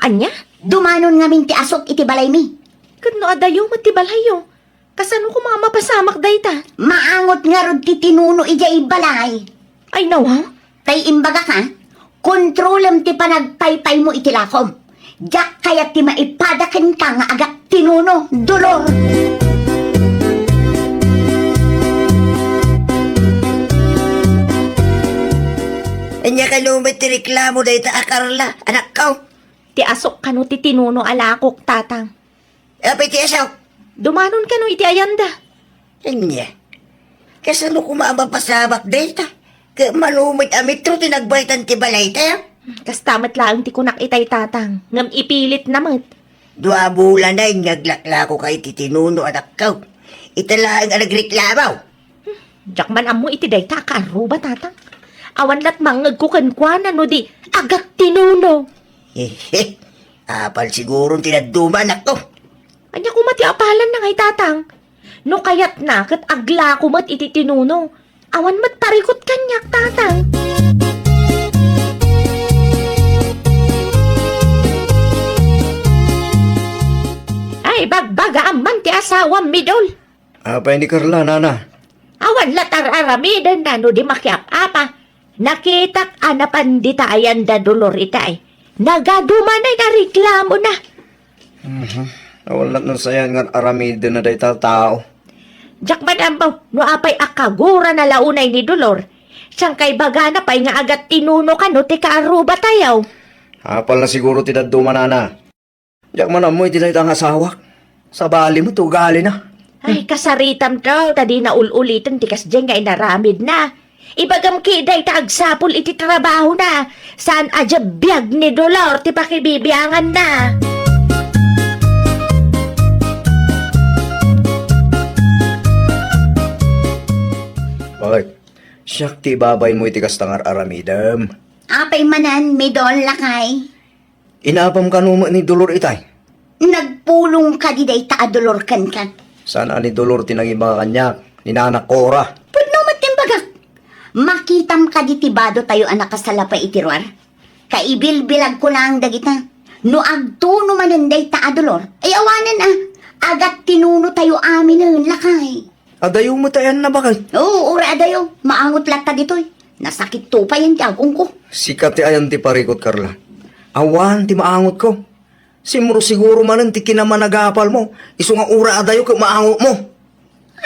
Ania? Dumanon ngamin ti asok iti balaymi. Ket no adayo met ti balayyo, kasano koma a mapasamak dayta? Maangot ngarud ti tinuno idiay balay. Ay, nawa? Tay imbagak, ha? Kontrolem ti panagpaypaymo iti lakom. Diak kayat ti maipada kenka nga agat tinuno, Dolor. Ania kano met ti reklamo dayta a Carla, anakko? Ti asok kano ti tinuno a lakok, tatang. Apay ti asok? Dumanon kano iti ayanda. Ania? Kasano koma a mapasamak dayta? Ket mano met a metro ti nagbaytan ti balaytayo? Kasta met laeng ti kunak itay, tatang, ngem ipilitna met. Dua a bulan nga aglaklako ka iti tinuno, anakko. Ita laeng a nagreklamo. Diak man ammo iti dayta a kaarruba, tatang. Awan lat mangngegko kenkuana no di agat tinuno. Hehe, apal siguro ti dadduma, anakko. Ania koma ti apalanna ngay, tatang? No kayatna ket aglako met iti tinuno. Awan met parikut kaniak, tatang. Ay, bagbagaam man ti asawam, Midol. Apay ni Carla, nana? Awan lat ar-aramidenna no di makiap-apa. Nakitak a napan dita ayanda Dolor itay. Nagaduman ay nareklamona. Mhm. Awan lat no sayan nga ar-aramidenna dayta a tao. Diak man ammo no apay a kagurana la unay ni Dolor. Saan kaibagana pay nga agat tinuno kano ti kaarrubatayo? Apalna siguro ti dadduma, nana. Diak man ammo iti dayta nga asawak. Sabali met ti ugalina. Ay, kasaritam to, ta dina ul-uliten ti kasdiay nga inaramidna. Ibagam ketdi ta agsapul iti trabahona. Saan a biag ni Dolor ti pakibibianganna. Bakit? Siak ti ibabaymo iti kasta nga ar-aramidem. Apay manen, Midol, lakay? Inapam kano met ni Dolor itay? Nagpulong kadi dayta a Dolor kenka? Saan a ni Dolor ti nangibaga kaniak, ni Nana Cora. Pudno met ti imbagak. Makitam kadi ti badotayo a nakasalapay iti ruar? Kaibilbilagko laeng dagita. No agtuno manen dayta a Dolor, ay awanen a, agat tinunotayo aminen, lakay. Adayo met ayanna, bakit? Oo, uray adayo. Maangot latta ditoy. Nasakit to payen ti agongko. Sika ti ayan ti parikut, Carla. Awan ti maangotko. Simro siguro manen ti kinamanagapalmo. Isu nga uray adayo ket maangotmo.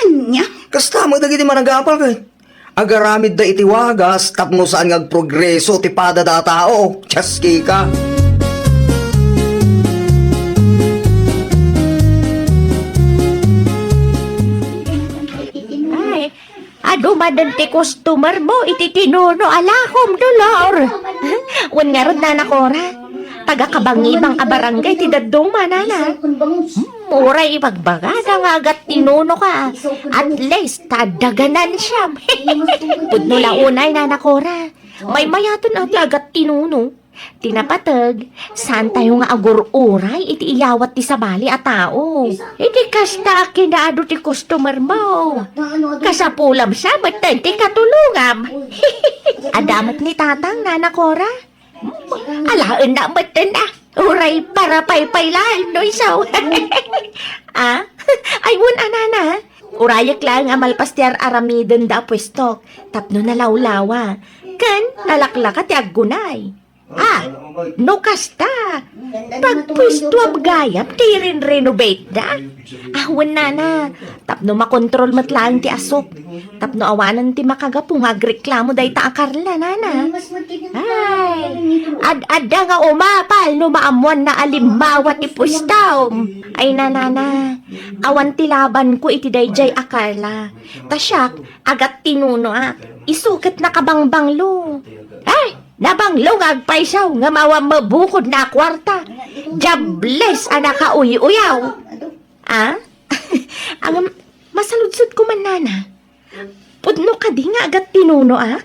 Ania? Kasta met dagiti managapal ket agaramidda iti wagas tapno saan nga agprogreso ti padada a tao. Tiaski ka. Ay, adu manen ti customer mo iti tinuno a lakom, Dolor. Wen ngarud, Nana Cora, taga-Kabangibang a barangay ti dadduma, nana. Hmm, uray ibagbagada nga agat tinuno ka. At least, ta adda ganansiam. Pudno la unay, Nana Cora. Maymayaten a ti agat tinuno. Ti napateg, saantayo nga agur-uray iti iyawat ti sabali a tao. Iti kasta a kinaadu ti customer mo. Kasapulam sa metten ti katulongam. Adda met ni tatang, Nana Cora. Alaenna metten a. Uray parapaypay laeng no isu. Ah? Ay, wen a, nana. Urayek laeng a malpas ti ar-aramidenda a puestok tapno nalawlawa ken nalaklaka ti aggunay. Ah, no kasta, pagpuestuam gayam ti rin-renovate da. Ah, wen, nana, tapno makontrol met laeng ti asuk, tapno awanen ti makagapu nga agreklamo dayta a Carla, nana. Ay, ad-adda nga umapal no maammoanna a limmawa ti puestam. Ay, nanana, awan ti labanko iti daydiay a Carla. Ta siak, agattinunoak, isu ket nakabangbanglo. Ay, nabanglo nga agpayso nga mawan mabukod na a kuarta. Diables a nakauy-uyaw. Ah? Ang masaludsod ko man, nana. Pudno kadi nga agattinuno, ah?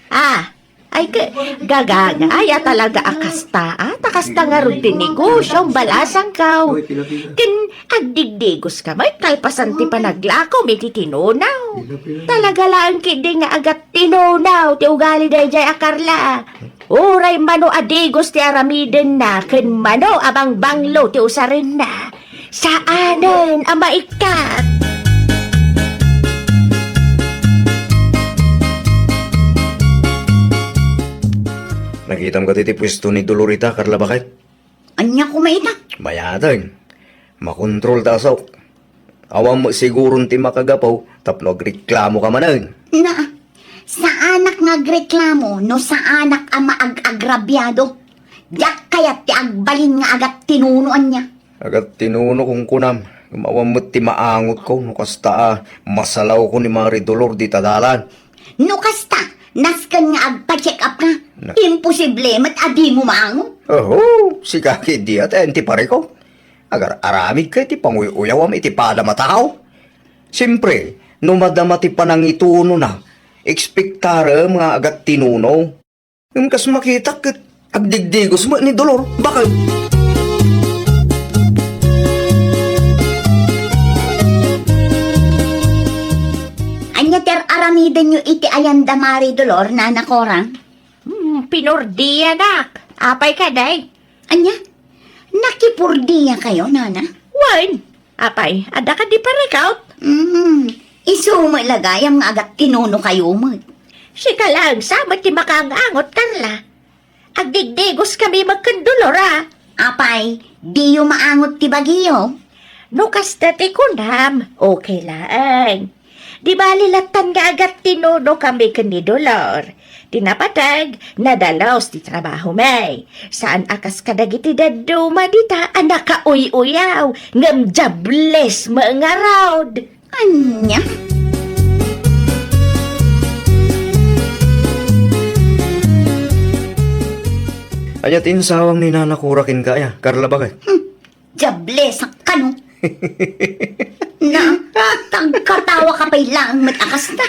Ah, ay ke, gagangay a talaga a kasta, ah? Ta kasta ngarud ti negosio, balasangkaw. Ken agdigdigos ka met kalpasan ti panaglakom iti tinunaw. Talaga laeng ketdi nga agattinunaw ti ugali daydiay a Carla, ah. Uray mano a digos ti aramidenna ken mano a bangbanglo ti usarenna, saanen a maikkat. Nakitam kadi ti puesto ni Dolor ita, Carla, baket? Ania koma ita? Bayaten. Makontrol ta asuk. Awan met siguron ti makagapu tapno agreklamo ka manen. Na, saanak nga agreklamo no saanak a maag-agrabiado. Diak kayat ti agbalin nga agattinuno ania. Agattinuno kunkunam, ngem awan met ti maangotko no kasta a masalawko ni Mari Dolor dita dalan. No kasta, nasken nga agpa-check up ka. Na- Imposible met a dimo maangot. Oho, sika ketdi a ti pariko. Agar-aramidka iti panguy-uyawam iti padam a tao. Siempre, no madama ti panangitunona, ekspektarem nga agattinuno. Ngem kas makitak ket agdigdigos met ni Dolor. Baket? Ania ti ar-aramidenyo iti ayanda, Mari Dolor, Nana Cora? Hmm, pinordianak. Apay kadi? Ania? Nakipurdiakayo, nana? Wen, apay, adda kadi parikot? Mm, isu met la gayam nga agattinunokayo met. Sika laeng sa met ti makaang-angot, Carla. Agdigdigos kami met ken Dolor, a. Apay, diyo maangot ti bagiyo? No kasta ti kunam, okay laeng. Di bali lattan nga agattinuno kami ken ni Dolor. Ti napateg, nadalus ti trabahomi. Saan a kas kadagiti dadduma dita a nakauy-uyaw, ngem diables met ngarud. Ania? Ania ti insawang ni Nana Cora kenka, aya, Carla, baket? Hmm. Diables a kano. Na, tagkatawa ka pay laeng met a kasta.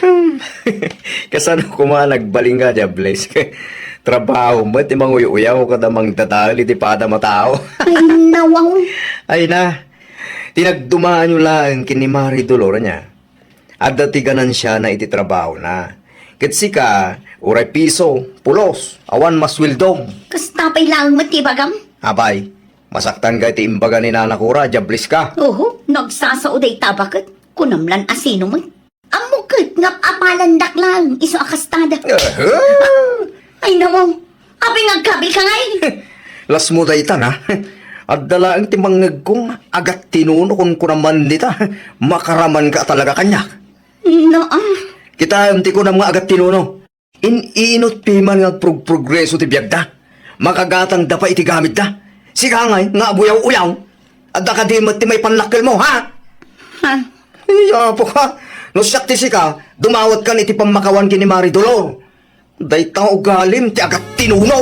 Kasano koma nagbalinka, Diables? Trabaho met ti manguy-uyaw kada mangdadael iti padam a tao. Ay, nawaw. Ay na, ti nagdumaanyo laeng ken ni Mari Dolor, ania? Adda ti ganansiana iti trabahona. Ket sika, uray piso, pulos, awan masueldom. Kasta pay laeng met ti ibagam. Apay, masaktanka iti imbaga ni Nana Cora, diables ka. Oho, nagsasao dayta baket. Kunam lan a sino met. Ammok ket nga apalandak laeng isu a kastada. Aha! Ay, nawaw. Apay nga agkabilka ngay? Lasmo dayta, na. Adda laeng ti mangngegko nga agattinuno kunkunam man dita. Makaramanka talaga kaniak. Naa. Kitaem ti kunam nga agattinuno. In-inut piman nga agprog-progreso ti biagda. Makagatangda pay iti gamitda. Sika ngay nga aguyaw-uyaw. Adda kadi met ti maipannakkelmo, ha? Ha? Ay, apo ka. No siak ti sika, dumawatkan iti pammakawan ken ni Mari Dolor. Dayta ugalim ti agattinuno.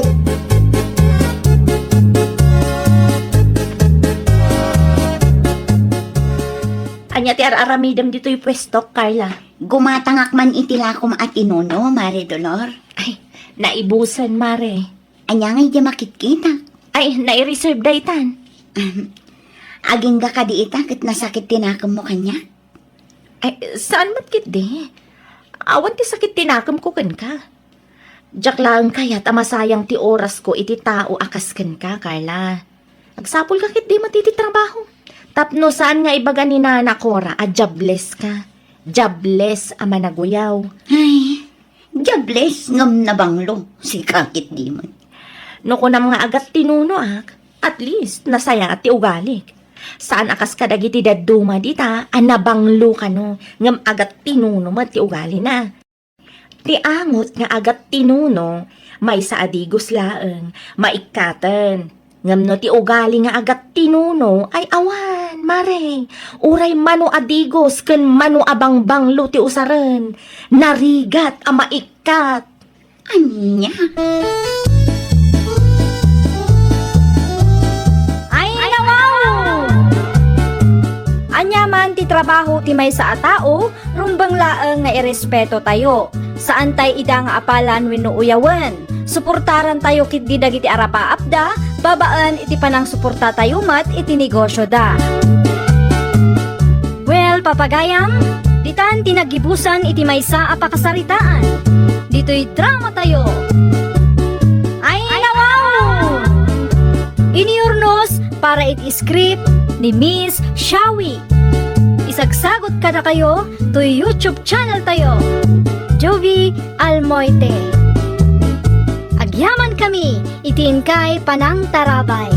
Ania ti ar-aramidem ditoy puestok, Carla? Gumatangak man iti lakom a tinuno, Mare Dolor. Ay, naibusen, Mare. Ania ngay ti makitkita? Ay, nai-reserve daytan. Ahem. Agingga kadi ita ket nasakit ti nakemmo kaniak? Ay, saan met ketdi? Awan ti sakit ti nakemko kenka. Diak laeng kayat a masayang ti orasko iti tao a kas kenka, Carla. Agsapulka ketdi met iti trabaho. Tapno saan nga ibaga ni Nana Cora a diables ka. Diables a managuyaw. Ay, diables ngem nabanglo, sika ketdi met. No kunam nga agattinunoak, at least nasayaat ti ugalik. Saan a kas kadagiti dadduma dita a nabanglo kano, ngem agattinuno met ti ugalina. Ti angot nga agattinuno, maysa a digos laeng, maikkaten. Ngem no ti ugali nga agattinuno ay awan, mare, uray mano a digos ken mano a bangbanglo ti usaren, narigat a maikkat. Ania? Ay, nawaw! Ania man ti trabaho ti maysa a tao, rumbeng laeng nga irespeto tayo. Saan tay ida nga apalan wenno uyawen. Suportaran tayo ketdi dagiti arapaapda, babaen iti panangsuporta tayo met iti negosyoda. Well, papagayam, ditan ti naggibusan iti maysa a pakasaritaan. Ditoy drama tayo. Ay, nawaw! Iniurnos para iti script ni Miss Shawi. Isagsagot kadakayo toy YouTube channel tayo, Jovi Almoite. Agyaman kami iti inkay panangtarabay.